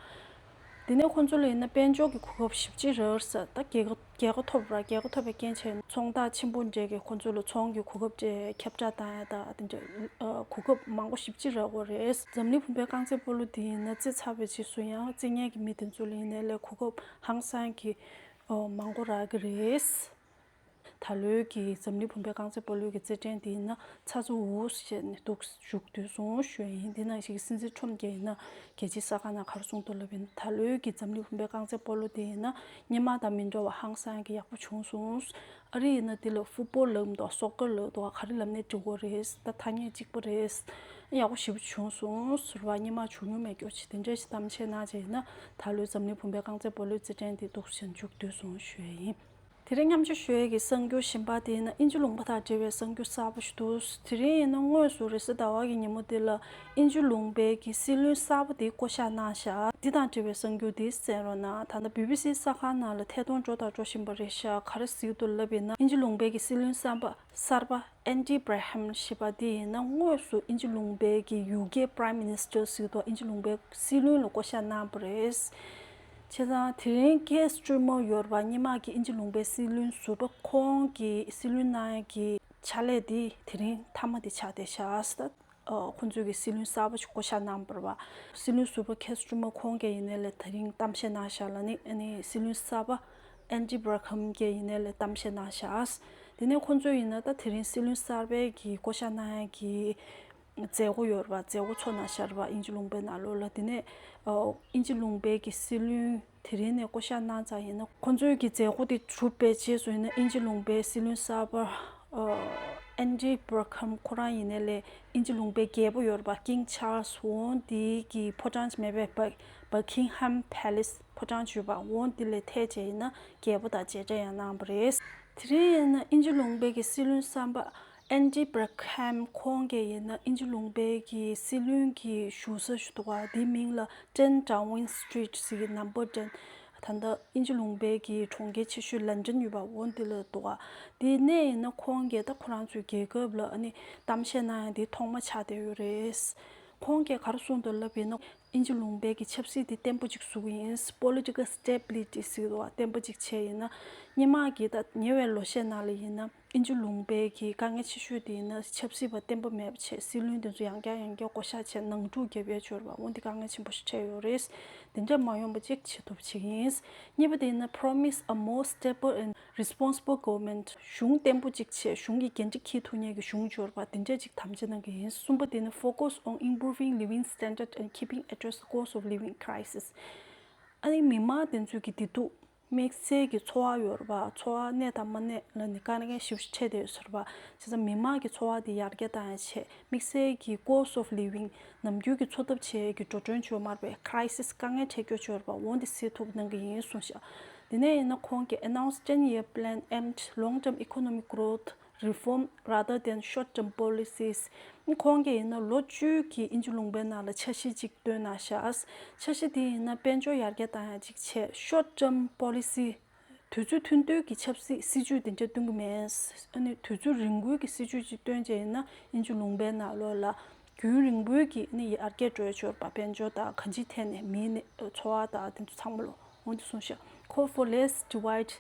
དེ་ནས་ཁོང་ཚོ་ལ་ཡིན་ན་དཔལ་འབྱོར་གྱི་གོ་སྐབས་ཞེ་པོ་ཅིག་རག་ཟེར། ད་རྒྱལ་ཁ་རྒྱལ་ཁ་ཐོབ་ར། རྒྱལ་ཁ་ཐོབ་པའི་རྐྱེན་བྱས་ཚོང་རྟགས་ཆེན་པོ་འདྲ་གི་ཁོང་ཚོ་ལ་ཚོང་གི་གོ་སྐབས་སྤྲད། ཁྱབ་བསྒྲགས་བཏང་ཡ་ད་དེ་འདྲ་ཨ་གོ་སྐབས་མང་པོ་ཞེ་པོ་ཅིག་རག་གི་རེད། འཛམ་གླིང་བུམ་པའི་རྐང་རྩེད་སྤོ་ལོ་དེ་ཡིན་ན་རྩེད་ཚར་བའི་རྗེས་སུ་ཡང་རྩེད་མཁན་གྱི་མི་དེ་ཚོ་ལ་ཡིན་ནའི་ལས་གོ་སྐབས་ཧང་སང་གི་ཨ་མང་པོ་རག་གི་རེད། ད་ལོའི་གི་འཛམ་གླིང་བུམ་པའི་རྐང་རྩེད་སྤོ་ལོའི་གི་རྩེད་འགྲན་དེ་ཡིན་ན་ཚ་ཚ་འུར་འུར་བྱས་ནས་འདུག་མཇུག་བསྡུས་སོང་ཞུ་ཡ་ཡིན། དེ་ནང་བཞིན་གྱི་སྲིད་འཛིན་ཁྲོམ་རྒྱལ་ཡིན་ན་རྒྱལ་སྤྱིའི་གསར་ཁང་ནང་ག་རེ་གསུངས་འདུག་ལབ་ཡིན་ན། ད་ལོའི་གི་འཛམ་གླིང་བུམ་པའི་རྐང་རྩེད་སྤོ་ལོ་དེ་ཡིན་ན་སྔོན་མ་དང་མི་འདྲ་བ་ཧང་སང་གི་ཡག་པོ་བྱུང་སོང་། ཨ་རི་ཡིན་ན་དེ་ལ་ཕུཊ་བོལ་ལབ་མི་འདུག་སོག་ཀར་ལབ་འདུག་ག་རེ་ལབ་ནའི་འགྲིག་གི་རེད། ད་ཐ་སྙད་གཅིག་པ་རེད། ཡག་པོ་ཞེ་པོ་བྱུང་སོང་ཟེར་བ། སྔོན་མ་བྱུང་མྱོང་མེད་ཀྱོག་ཅིག་དེ་འདྲ་ཞིག་གཏམ་བཤད་གནང་བྱས་ཡིན་ན། ད་ལོའི་འཛམ་གླིང་བུམ་པའི་རྐང་རྩེད་སྤོ་ལོའི་རྩེད་འགྲན་དེ་འདུག་སེ་མཇུག་བསྡུས་སོང་ཞུ་ཡ་ཡིན། དེ་རིང་མཉམ་སྤྱོད་ཞུ་ཡས་ཀྱི་གསར་འགྱུར་གཞན་པ་དེ་ཡིན་ན་དབྱིན་ཇི་ལུང་པ་དང་འབྲེལ་བའི་གསར་འགྱུར་གསར་པ་ཞིག་འདུག་དེ་རིང་ཡིན་ན་དངོས་སུ་རེས་གཟའ་ཟླ་བ་གི་ཉིན་མོ་དེ་ལ་དབྱིན་ཇི་ལུང་པའི་གི་སྲིད་བློན་གསར་པ་དེ་བསྐོ་བཞག་གནང་བཞག་འདི་དང་འབྲེལ་བའི་གསར་འགྱུར་དེ་གསན་རོགས་གནང་། ད་ལྟ་བི་བི་སི་གསར་ཁང་ནང་ལ་ཐད་གཏོང་འགྲོ་དང་འགྲོ་བཞིན་པ་རེད་ཤག་ག་རེ་ཟེར་འདུག་ལབ་ཡིན་ན། དབྱིན་ཇི་ལུང་པའི་གི་སྲིད་བློན་གསར་པ་གསར་པ་ཨན་ཌི་བྷ་ར་ཧམ་ཞེས་པ་དེ་ཡིན་ན་དངོས་སུ་དབྱིན་ཇི་ལུང་པའི་གི་ཡུ་ཀེ་པ་རའིམ་མི་ནི་སི་ཊར་ཟེར་དུས་དབྱིན་ཇི་ལུང་པའི་སྲིད་བློན་ལ་བསྐོ་བཞག་གནང་བ་རེད། བྱས་ཙང་དེ་རིང་ཀེར་སི་ཊར་མར་ཡོད་རེད་པ། སྔོན་མ་གི་དབྱིན་ཇི་ལུང་པའི་སྲིད་བློན་ཟུར་པ་ཁོང་གི་སྲིད་བློན་གནང་ཡས་ཀྱི་ཕྱག་ལས་དེ་དེ་རིང་མཐའ་མ་དེ་ཆགས་བསྡད་ཤག་ད་ཁོང་ཚོས་ཀྱི་སྲིད་བློན་གསར་པ་ཞིག་བསྐོ་བཞག་གནང་བ་རེད་པ། སྲིད་བློན་ཟུར་པ་ཀེར་སི་ཊར་མར་ཁོང་གིས་ཡིན་ནའི་ལས་དེ་རིང་གཏམ་བཤད་གནང་ཤག་ལ་ནི། ཨ་ནི་སྲིད་བློན་གསར་པ་ཨན་ཌི་བྷ་ར་ཧམ་གྱིས་ཡིན་ནའི་ལས་གཏམ་བཤད་གནང་ཤག་དེ་ནས་ཁོང་ཚོས་ཡིན་ན་ད་དེ་རིང་སྲིད་བློན་གསར་པའི་གི་བསྐོ་བཞག་གནང་ཡས་ཀྱི་མཛད་སྒོ་ཡོད་རེད་པ། མཛད་སྒོ་ཚོགས་གནང་ཤག་རེད་པ། དབྱིན་ཇི་ལུང་པའི་ནང་ལོགས་ལ། དེ་ནས་ཨ་དབྱིན་ཇི་ལུང་པའི་གི་སྲིད་བློན་དེ་རིང་ནས་བསྐོ་བཞག་གནང་ཙང་ཡིན་ན་ཁོང་ཚོའི་གི་མཛད་སྒོ་དེ་གྲུབ་པའི་རྗེས་སུ་ཡིན་ན་དབྱིན་ཇི་ལུང་པའི་སྲིད་བློན་གསར་པ་ཨ་ཨན་ཌི་བྷ་ར་ཧམ་ཁོ་རང་ཡིན་ནའི་ལས་དབྱིན་ཇི་ལུང་པའི་རྒྱལ་པོ་ཡོད་རེད་པ། ཀིང་ཆཱལ་སི་འོ་འདི་གི་ཕོ་བྲང་ཞིག་མེད་པའི་བྷ་བྷ་ཀིང་ཧམ་པེ་ལེ་སི་ཕོ་བྲང་ཅིག་ཡོད་པ། འོ་འདི་ལ་ཐད་བྱས་ཡིན་ན་རྒྱལ་པོ་དང་མཇལ་འཕྲད་ཡང་གནང་བ་རེད། དེ་རིང་ཡིན་ན་དབྱིན་ཇི་ལུང་པའི་གི་སྲིད་བློན་གསར་པ་ཨན་ཌི་བྷ་ར་ཧམ་ཁོང་གིས་ཡིན་ན་དབྱིན་ཇི་ལུང་པའི་གི་སྲིད་བློན་གྱི་བཞུགས་ས་ཞིག་འདུག་ག་དེའི་མིང་ལ་ཊེན་ཌའོ་ཝིང་སི་ཊི་རིཊ་ཟེར་གི་ནམ་བར་ཊེན། ད་ལྟ་དབྱིན་ཇི་ལུང་པའི་གི་གྲོང་ཁྱེར་ཆེ་ཤོས་ལན་ཌན་ཡོད་པ། འོ་འདི་ལ་འདུག་ག་དེ་ནས་ཡིན་ན་ཁོང་གིས་ད་ཁོ་རང་ཚོའི་རྒྱལ་ཁབ་ལ་ཨ་ནི་གཏམ་བཤད་གནང་ཡ་དེ་ཐོག་མ་ཆགས་བསྡད་ཡོད་རེད། ཁོང་གིས་ག་རེ་གསུངས་འདུག་ལབ་ཡིན་ན། དབྱིན་ཇི་ལུང་པའི་གི་ཆབ་སྲིད་དེ་བརྟན་པོ་ཅིག་བཟོ་གི་ཡིན། Political stability ཟེར་བ་བརྟན་པོ་ཅིག་བྱས་ཡིན་ན། སྔོན་མ་གི་ད་ཉེ་བའི་ལོ་ཤས་ནང་ལ་ཡིན་ན་དབྱིན་ཇི་ལུང་པའི་གི་དཀའ་ངལ་ཆེ་ཤོས་དེ་ཡིན་ན་ཆབ་སྲིད་པ་བརྟན་པོ་མེད་པ་བྱས། སྲིད་བློན་དེ་ཚོ་ཡང་བསྐྱར་ཡང་བསྐྱར་བསྐོ་བཞག་བྱས་ནང་འཁྲུག་བརྒྱབ་ཡས་ཡོད་རེད་པ། འོ་འདི་དཀའ་ངལ་ཆེན་པོ་ཞིག་འཕྲད་ཡོད་རེད། དེ་འདྲ་མ་ཡོང་པ་ཅིག་བྱེད་ཐུབ་བྱེད་ཀྱི་ཡིན། གཉིས་པ་དེ་ཡིན་ན་promise a more stable and responsible government གཞུང་བརྟན་པོ་ཅིག་བྱས། གཞུང་གི་འགན་འཁྲི་འཁྱེར་ཐུབ་མཁན་གྱི་གཞུང་འབྱོར་བ་དེ་འདྲས་ཅིག་དམ་བཅའ་གནང་གི་ཡིན། གསུམ་པ་དེ་ནི་focus on improving living standard and keeping address the cost of living crisis ཨ་ནི་མི་མང་དེ་ཚོའི་གི་བདེ་སྡུག་དམིགས་བསལ་གྱི་འཚོ་བ་ཡོད་རེད་པ། འཚོ་བ་གནས་དང་མ་གནས་ལ་ནི་དཀའ་ངལ་ཞེ་པོ་ཅིག་འཕྲད་བསྡད་ཡོད་ས་རེད་པ། བྱས་ཙང་མི་མང་གི་འཚོ་བ་དེ་ཡར་རྒྱས་བཏང་ཡ་བྱས། དམིགས་བསལ་གྱི་cost of living ནམ་རྒྱུན་གྱི་འཚོ་ཐབས་བྱེད་ཡས་ཀྱི་འགྲོ་གྲོན་བྱུང་མ་རེད་པས། crisis དཀའ་ངལ་འཕྲད་རྒྱུ་ཅིག་ཡོད་རེད་པ། འོ་འདི་སེལ་ཐུབ་གནང་གི་ཡིན་གསུངས་ཤག་དེ་ནས་ཡིན་ན་ཁོང་གིས་announce ten year plan aimed long term economic growth reform rather than short term policies ཁོང་གིས་ཡིན་ན་ལོ་བཅུའི་གི་དབྱིན་ཇི་ལུང་པའི་ནང་ལ་འཆར་གཞི་ཅིག་བཏོན་གནང་ཤག་འཆར་གཞི་དེ་ཡིན་ན་དཔལ་འབྱོར་ཡར་རྒྱས་བཏང་ཡ་ཅིག་བྱས། short term policy དུས་ཚོད་ཐུང་ཐུང་གི་ཆབ་སྲིད་སྲིད་ཇུས་དེ་འདྲ་བཏོན་གི་མེད། ཨ་ནི་དུས་ཚོད་རིང་པོའི་གི་སྲིད་ཇུས་ཅིག་བཏོན་བྱས་ཡིན་ན་དབྱིན་ཇི་ལུང་པའི་ནང་ལོགས་ལ་རྒྱུན་རིང་པོའི་གི་ཨ་ནི་ཡར་རྒྱས་འགྲོ་ཡ་ཅིག་ཡོད་རེད་པ། དཔལ་འབྱོར་དང་གང་ཅིའི་ཐད་ནས་མིའི་ནི་འཚོ་བ་དང་དེ་ཚོ་ཚང་མ་ལོ། འོ་འདི་གསུངས་ཤག call for less divide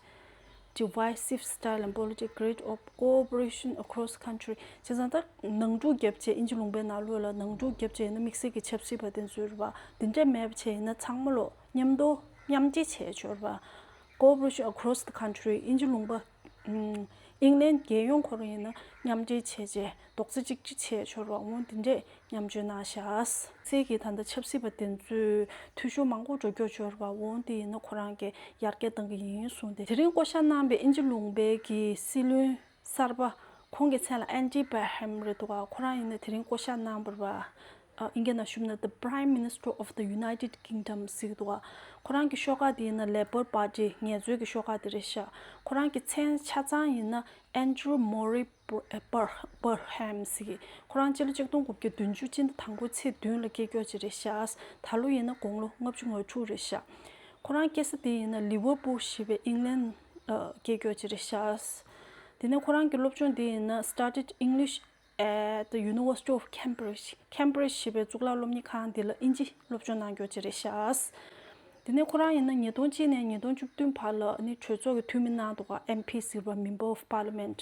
divisive style and politic great of cooperation across country བྱས་ཙང་ད་ནང་འཁྲུག་བརྒྱབ་བྱས། དབྱིན་ཇི་ལུང་པའི་ནང་ལོགས་ལ་ནང་འཁྲུག་བརྒྱབ་བྱས་ཡིན་ན་དམིགས་བསལ་གྱི་ཆབ་སྲིད་པ་དེ་ཚོ་ཡོད་རེད་པ། དེ་འདྲ་མེད་པ་བྱས་ཡིན་ན་ཚང་མ་ལོ་མཉམ་དུ་མཉམ་འབྲེལ་བྱས་ཡ་ཅིག་ཡོད་རེད་པ། cooperation across the country དབྱིན་ཇི་ལུང་པ། ཨིང་ལན་རྒྱལ་ཡོངས་ཁོ་རང་ཡིན་ན་མཉམ་འབྲེལ་བྱས་བྱས་རྡོག་རྩ་གཅིག་སྒྲིལ་བྱས་ཡ་ཅིག་ཡོད་རེད་པ། འོ་འདི་འདྲས་མཉམ་སྤྱོད་གནང་ཤག་སྲིད་ཀྱི་ད་ལྟ་ཆབ་སྲིད་པ་དེ་ཚོས་འཐུས་ཤོར་མང་པོ་འགྲོ་རྒྱུ་ཅིག་ཡོད་རེད་པ། འོ་འདི་ཡིན་ན་ཁོ་རང་གིས་ཡར་རྒྱས་གཏང་གི་ཡིན་གསུངས་ཏེ། དེ་རིང་བསྐོ་བཞག་གནང་པའི་དབྱིན་ཇི་ལུང་པའི་གི་སྲིད་བློན་གསར་པ་ཁོང་གི་མཚན་ལ་ཨན་ཌི་བྷ་ར་ཧམ་རེད་འདུག་ག་ཁོ་རང་ཡིན་ན་དེ་རིང་བསྐོ་བཞག་གནང་བ་རེད་པ། ཨ་ཨིན་སྐད་ནང་ཞུས་ན་The Prime Minister of the United Kingdom ཟེར་གི་འདུག་ག་ཁོ་རང་གི་ཤོག་ཁག་དེ་ཡིན་ན་Labour Party ངལ་རྩོལ་གྱི་ཤོག་ཁག་དེ་རེད་ཤག་ཁོ་རང་གི་མཚན་ཆ་ཚང་ཡིན་ན་Andrew Murray Bur- Bur- Burham ཟེར་གི་ཁོ་རང་སྤྱི་ལོ་ཆིག་སྟོང་དགུ་བརྒྱ་བདུན་ཅུ་སྤྱི་ཟླ་དང་པོ་ཚེས་བདུན་ལ་སྐྱེས་མཆོག་ཅིག་རེད་ཤག་ད་ལོ་ཡིན་ན་དགུང་ལོ་ལྔ་བཅུ་ང་དྲུག་རེད་ཤག་ཁོ་རང་སྐྱེས་ས་དེ་ཡིན་ན་Liverpool ཞེས་པའི་ཨིང་ལན་ལ་སྐྱེས་མཆོག་ཅིག་རེད་ཤག་དེ་ནས་ཁོ་རང་གི་སློབ་སྦྱོང་དེ་ཡིན་ན་Studied English at the University of Cambridge Cambridge ཞེས་པའི་གཙུག་ལག་སློབ་གཉེར་ཁང་འདི་ལ་དབྱིན་ཇི་སློབ་སྦྱོང་གནང་མཁན་ཅིག་རེད་ཤག་དེ་ནས་ཁོ་རང་ཡིན་ན་ཉིས་སྟོང་གཅིག་ནས་ཉིས་སྟོང་བཅུ་བདུན་བར་ལ་ནི་གྲོས་ཚོགས་ཀྱི་འཐུས་མི་གནང་འདུག་ག་ཨེམ་པི་ཟེར་བ་Member of Parliament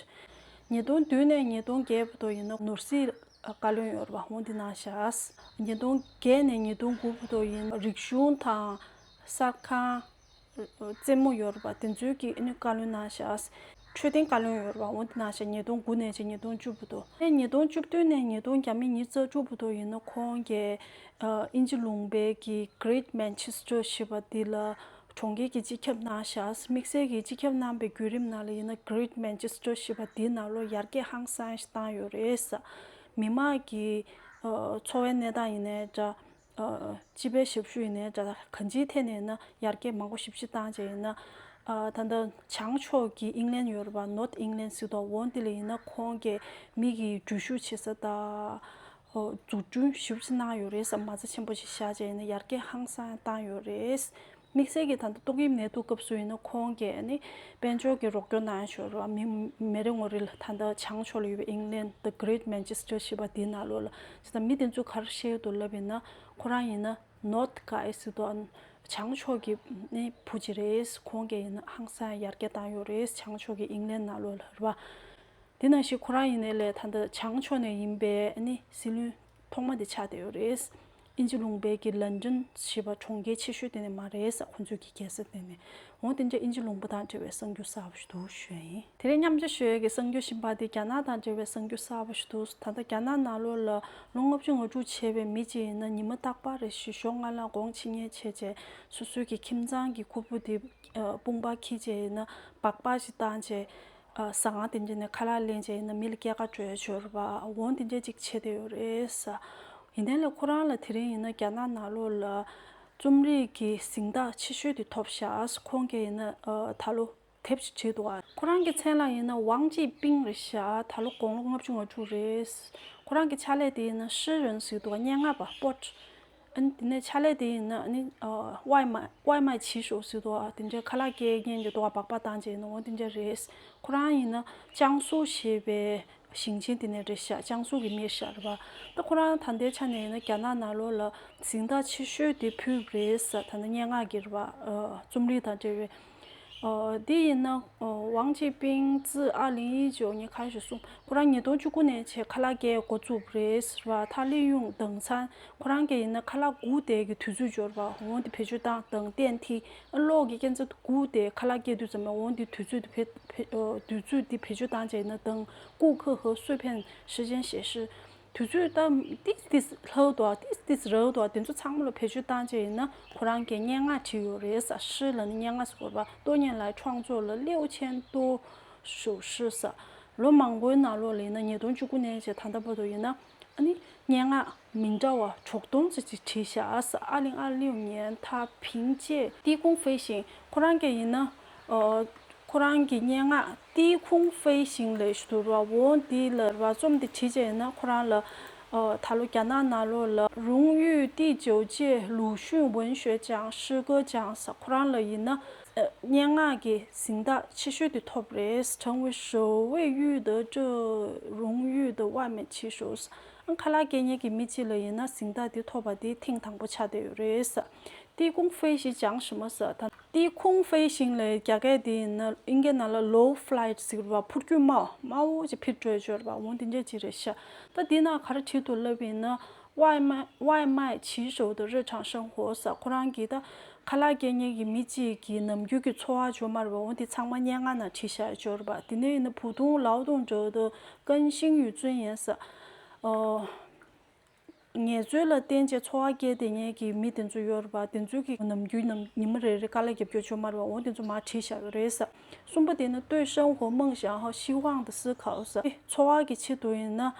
ཉིས་སྟོང་བདུན་ནས་ཉིས་སྟོང་བརྒྱད་བར་དུ་ཡིན་ན་ནོར་སྲིད་བཀའ་བློན་ཡོད་རེད་པ། འོ་འདི་གནང་ཤག་ཉིས་སྟོང་བརྒྱད་ནས་ཉིས་སྟོང་དགུ་བར་དུ་ཡིན་ན་རིག་གཞུང་དང་གསར་ཁང་རྩེད་མོ་ཡོད་རེད་པ། དེ་ཚོའི་གི་ཨ་ནི་བཀའ་བློན་གནང་ཤག་འཕྲོད་བསྟེན་བཀའ་བློན་ཡོད་རེད་པ། འོ་དེ་གནང་ཤག་ཉིས་སྟོང་དགུ་ནས་བྱས་ཉིས་སྟོང་བཅུ་བར་དུ། ཨ་ནི་ཉིས་སྟོང་བཅུ་བདུན་ནས་ཉིས་སྟོང་ཉི་ཤུ་རྩ་དྲུག་བར་དུ་ཡིན་ན་ཁོང་གིས་ཨ་དབྱིན་ཇི་ལུང་པའི་གི་Great Manchester ཞེས་པ་འདི་ལ་གྲོང་ཁྱེར་གྱི་སྤྱི་ཁྱབ་གནང་ཤག་དམིགས་བསལ་གྱི་སྤྱི་ཁྱབ་གནང་པའི་བརྒྱུད་རིམ་ནང་ལ་ཡིན་ན་Great Manchester ཞེས་པ་འདིའི་ནང་ལོགས་ཡར་རྒྱས་ཧང་སང་ཞིག་བཏང་ཡོད་རེད། མི་དམངས་ཀྱི་ཨ་འཚོ་བའི་གནས་སྟངས་ཡིན་ནའི་འདྲ། ཨ་སྤྱི་པའི་ཞབས་ཞུ་ཡིན་ནའི་འདྲ། གང་ཅིའི་ཐད་ནས་ཡིན་ན་ཡར་རྒྱས་མང་པོ་ཞེ་པོ་ཅིག་བཏང་བྱས་ཡིན་ན། ཨ་ད་ལྟ་བྱང་ཕྱོགས་ཀྱི་ཨིང་ལན་ཡོད་རེད་པ། North England ཟེར་དུས་འོ་འདི་ལ་ཡིན་ན་ཁོང་གིས་མི་གི་འགྲུལ་བཞུད་བྱེད་ས་དང་། ཨོ་འཛུགས་སྐྲུན་ཞེ་པོ་ཅིག་གནང་ཡོད་རེད་ཟེར། མ་རྩ་ཆེན་པོ་ཞིག་བཞག་བྱས་ཡིན་ན་ཡར་རྒྱས་ཧང་སང་བཏང་ཡོད་རེད། དམིགས་བསལ་གྱི་ད་ལྟ་ཏོག་དབྱིབས་ནད་དུག་སྐབས་སུ་ཡིན་ན་ཁོང་གིས་ནི་དཔལ་འབྱོར་གྱི་རོགས་སྐྱོར་གནང་ཡོད་རེད་པ། མི་མི་རེ་ངོ་རེ་ལ། ད་ལྟ་བྱང་ཕྱོགས་ལ་ཡོད་པའི་ཨིང་ལན། The Great Manchester ཞེས་པ་དེའི་ནང་ལོགས་ལ། ད་ལྟ་མི་དེ་ཚོས་ག་རེ་བཤད་འདུག་ལབ་ཡིན་ན། ཁོ་རང་ཡིན་ན་North Guy ཟེར་དུས་བྱང་ཕྱོགས་ཀྱི་ནི་བུ་ཅིག་རེད། ཁོང་གིས་ཡིན་ན་ཧང་སང་ཡར་རྒྱས་བཏང་ཡོད་རེད། བྱང་ཕྱོགས་ཀྱི་ཨིང་ལན་ནང་ལོགས་ལ་རེད་པ། དེ་ནང་བཞིན་ཁོ་རང་ཡིན་ནའི་ལས་ད་ལྟ་བྱང་ཕྱོགས་ནས་ཡིན་པའི་ནི་སྲིད་བློན་ཐོག་མ་དེ་ཆགས་བསྡད་ཡོད་རེད། དབྱིན་ཇི་ལུང་པའི་གི་ལན་ཌན་ཞེས་པ་གྲོང་ཁྱེར་ཆེ་ཤོས་དེ་ནས་མ་རེད་ཟེར། ཁོ་ཚོའི་གི་རྒྱལ་ས་དེ་ནས། འོ་དེ་འདྲ་དབྱིན་ཇི་ལུང་པ་དང་འབྲེལ་བའི་གསར་འགྱུར་གསར་པ་ཞིག་འདུག་ཞུ་ཡ་ཡིན། དེ་རིང་མཉམ་ཞུགས་ཞུ་ཡ་གི་གསར་འགྱུར་གཞན་པ་དེ་རྒྱ་ནག་དང་འབྲེལ་བའི་གསར་འགྱུར་གསར་པ་ཞིག་འདུག་ད་ལྟ་རྒྱ་ནག་ནང་ལོགས་ལ་ལོ་ལྔ་བཅུ་ང་དྲུག་བྱས་པའི་མི་གཅིག་ཡིན་ན་ཉི་མ་རྟག་པར་རེ་བཞིན་ཞོགས་སྔ་ལངས་གོང་ཕྱི་ཉལ་བྱས་བྱས་སོ་སོའི་གི་ཁྱིམ་ཚང་གི་ཁུར་པོ་དེ་དཔུང་པ་འཁྱེར་བྱས་ཡིན་ན་སྦག་སྦག་ཞིག་བཏང་བྱས། ཟ་ཁང་དེ་འདྲ་ནས་ཁ་ལག་ལེན་བྱས་ཡིན་ན་མི་ལ་སྐྱེལ་ག་འགྲོ་ཡ་ཡོད་རེད་པ། འོ་དེ་འདྲ་ཅིག་བྱས་བསྡད་ཡོད་རེད་ཟེར། ཡིན་ནའི་ལས་ཁོ་རང་ལ་དེ་རིང་ཡིན་ན་རྒྱ་ནག་ནང་ལོགས་ལ་རྩོམ་རིག་གི་གཟེངས་རྟགས་ཆེ་ཤོས་དེ་ཐོབ་ཤག་ཁོང་གིས་ཡིན་ན་ཨ་ད་ལོ་དེབ་ཅིག་བྲིས་འདུག་ཨ་ཁོ་རང་གི་མཚན་ལ་ཡིན་ན་ཝང་ཅི་པིང་རེད་ཤག་ད་ལོ་དགུང་ལོ་ལྔ་བཅུ་ང་དྲུག་རེད། ཁོ་རང་གི་ཕྱག་ལས་དེ་ཡིན་ན་诗人ཟེར་འདུག་སྙན་ངག་པ། པོ་ཊི། ཨ་ནི་དེ་ནས་ཕྱག་ལས་དེ་ཡིན་ན་ཨ་ནི་ཨ་外卖། 外卖骑手ཟེར་འདུག་ཨ་དེ་འདྲའི་ཁ་ལག་སྐྱེལ་མཁན་གྱི་འདུག་ཨ་སྦག་སྦག་བཏང་བྱས་ཡིན་ན་འོ་དེ་འདྲ་རེད། ཁོ་རང་ཡིན་ན་ཅང་སུའུ་ཞེས་པའི་ཞིང་ཆེན་དེ་ནས་རེད་ཤག་ཅང་སུའུ་གི་མི་རེད་ཤག་རེད་པ། ད་ཁོ་རང་ད་ལྟའི་ཆ་ནས་ཡིན་ན་རྒྱ་ནག་ནང་ལོགས་ལ་གཟེངས་རྟགས་ཆེ་ཤོས་དེ་ཕུལ་བ་རེད་ཟེར། ད་ལྟ་སྙན་ངག་གི་རེད་པ། ཨ་རྩོམ་རིག་དང་འབྲེལ་བའི། ཨ་དེ་ཡིན་ན་ཨ་ཝང་ཅི་པིང་ཙི་ཨ་ལིང་ཡི་ཇོ་ཉི་ཁ་ཞུ་གསུངས། ཁོ་རང་ཉིས་སྟོང་བཅུ་དགུ་ནས་བྱས་ཁ་ལག་སྐྱེལ་འགོ་བཙུགས་པ་རེད་ཟེར་བ། ཐ་ལི་ཡུང་དང་ཚན། ཁོ་རང་གིས་ཡིན་ན་ཁ་ལག་སྒུག་བསྡད་ཀྱི་དུས་ཚོད་འབྱོར་བ་འོང་དེ་བེད་སྤྱོད་བཏང་དང་བསྟན་ཐིག་གློག་གི་རྐྱེན་རྩ་སྒུག་བསྡད་ཁ་ལག་སྐྱེལ་དུས་ཙམ་ལ་འོང་དེ་དུས་ཚོད་དེ་བེད་བེད་ཨ་དུས་ཚོད་དེ་བེད་སྤྱོད་བཏང་བྱས་ཡིན་ན་དང་སྒུག་ཁ་ཧ་སུ་ཕན་ཧྲི་ཅན་ཞེ་ཧྲི། དུས་ཚོད་ད་ཏིས་ཏིས་ལྷག་འདུག་ཨ་ཏིས་ཏིས་རག་འདུག་ཨ་དེ་ཚོ་ཚང་མ་ལ་བེད་སྤྱོད་བཏང་བྱས་ཡིན་ན་ཁོ་རང་གིས་སྙན་ངག་བྲིས་ཡོད་རེད་ཟེར། 诗人ལ་ནི་སྙན་ངག་ཟེར་གོ་རེད་པ། 多年来创作了六千多首诗ཟེར། ལོ་མང་པོའི་ནང་ལོགས་ལ་ཡིན་ན་ཉིས་སྟོང་བཅུ་དགུ་ནས་བྱས་ད་ལྟ་བར་དུ་ཡིན་ན་ཨ་ནི་སྙན་ངག་མི་འདྲ་བ་དྲུག་སྟོང་ཙམ་ཅིག་བྲིས་ཤག་ཟེར། 二零二六年他凭借低空飞行ཁོ་རང་གིས་ཡིན་ན་ཨ་ཁོ་རང་གི་སྙན་ངག 低空飞行ལབ་ཞིག་འདུག་ར། འོ་འདི་ལ་ར་རྩོམ་འདི་བྲིས་བྱས་ཡིན་ན་ཁོ་རང་ལ་ཨ་ད་ལོ་རྒྱ་ནག་ནང་ལོགས་ལ་荣誉第九届鲁迅文学奖、诗歌奖ཟེར། ཁོ་རང་ལ་ཡིན་ན་ཨ་སྙན་ངག་གི་གཟེངས་རྟགས་ཆེ་ཤོས་དེ་ཐོབ་རེད། 成为首位获得这荣誉的外卖骑手ཟེར། ཨ་ཁ་ལག་སྐྱེལ་མཁན་གྱི་མི་གཅིག་ལ་ཡིན་ན་གཟེངས་རྟགས་དེ་ཐོབ་པ་དེ་ཐེངས་དང་པོ་ཆགས་བསྡད་ཡོད་རེད་ཟེར། 低空飞行讲什么ཟེར། ད་低空飞行ལབ་རྒྱ་སྐད་དེ་ཡིན་ན་ཨིན་སྐད་ནང་ལ་low flight ཟེར་གྱི་རེད་པ། འཕུར་སྐྱོད་དམའ་དམའ་བོ་ཅིག་འཕུར་འགྲོ་ཡ་ཅིག་ཡོད་རེད་པ། འོ་དེ་འདྲ་ཅིག་རེད་ཤག་ད་འདི་ནང་ག་རེ་བྲིས་འདུག་ལབ་ཡིན་ན། 外卖外卖骑手的日常生活ཟེར། ཁོ་རང་གིས་ད་ཁ་ལག་སྐྱེལ་མཁན་གྱི་མི་གཅིག་གི་ནམ་རྒྱུན་གྱི་འཚོ་བ་ཅིག་ཡོད་མ་རེད་པ། འོ་དེ་ཚང་མ་སྙན་ངག་ནང་བྲིས་བཞག་ཡ་ཅིག་ཡོད་རེད་པ། དེ་ནས་ཡིན་ན་普通劳动者的更新与尊严ཟེར། ཨོ། ངལ་རྩོལ་ལ་བརྟེན་བྱས་འཚོ་བ་སྐྱེལ་བསྡད་མཁན་གྱི་མི་དེ་ཚོ་ཡོད་རེད་པ། དེ་ཚོའི་གི་ནམ་རྒྱུན་ནམ་ཉི་མ་རེ་རེ་དཀའ་ལས་རྒྱབ་སྐྱོར་བྱེད་ཀྱི་ཡོད་མ་རེད་པ། འོ་དེ་ཚོ་མར་བྲིས་བཞག་ཡོད་རེད་ཟེར། གསུམ་པ་དེ་ནི་对生活梦想和希望的思考ཟེར། འཚོ་བ་གི་ཆེད་དུ་ཡིན་ན་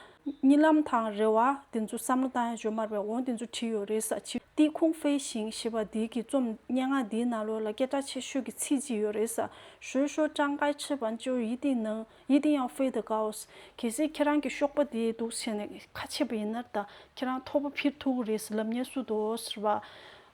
གཉིད་ལམ་དང་རེ་བ་དེ་ཚོ་བསམ་བློ་བཏང་ཡ་ཡོད་མ་རེད་པ། འོ་དེ་ཚོ་བྲིས་ཡོད་རེད་ཟེར། ཕྱི་低空飞行ཞེས་པ་འདི་གི་རྩོམ་སྙན་ངག་འདིའི་ནང་ལོགས་ལ་སྐད་གྲགས་ཆེ་ཤོས་ཀྱི་ཚིག་ཅིག་ཡོད་རེད་ཟེར། 谁说张开翅膀就一定能 一定要飞得高ཟེར། གལ་སྲིད་ཁྱེད་རང་གི་གཤོག་པ་དེ་འདུག་བྱས་ནས་ཁ་ཕྱེ་བ་ཡིན་ན་ད་ཁྱེད་རང་མཐོ་པོ་འཕུར་ཐུབ་ཀྱི་རེད་ཟེར་ལབ་མཁན་སུ་འདུག་ཟེར་བ།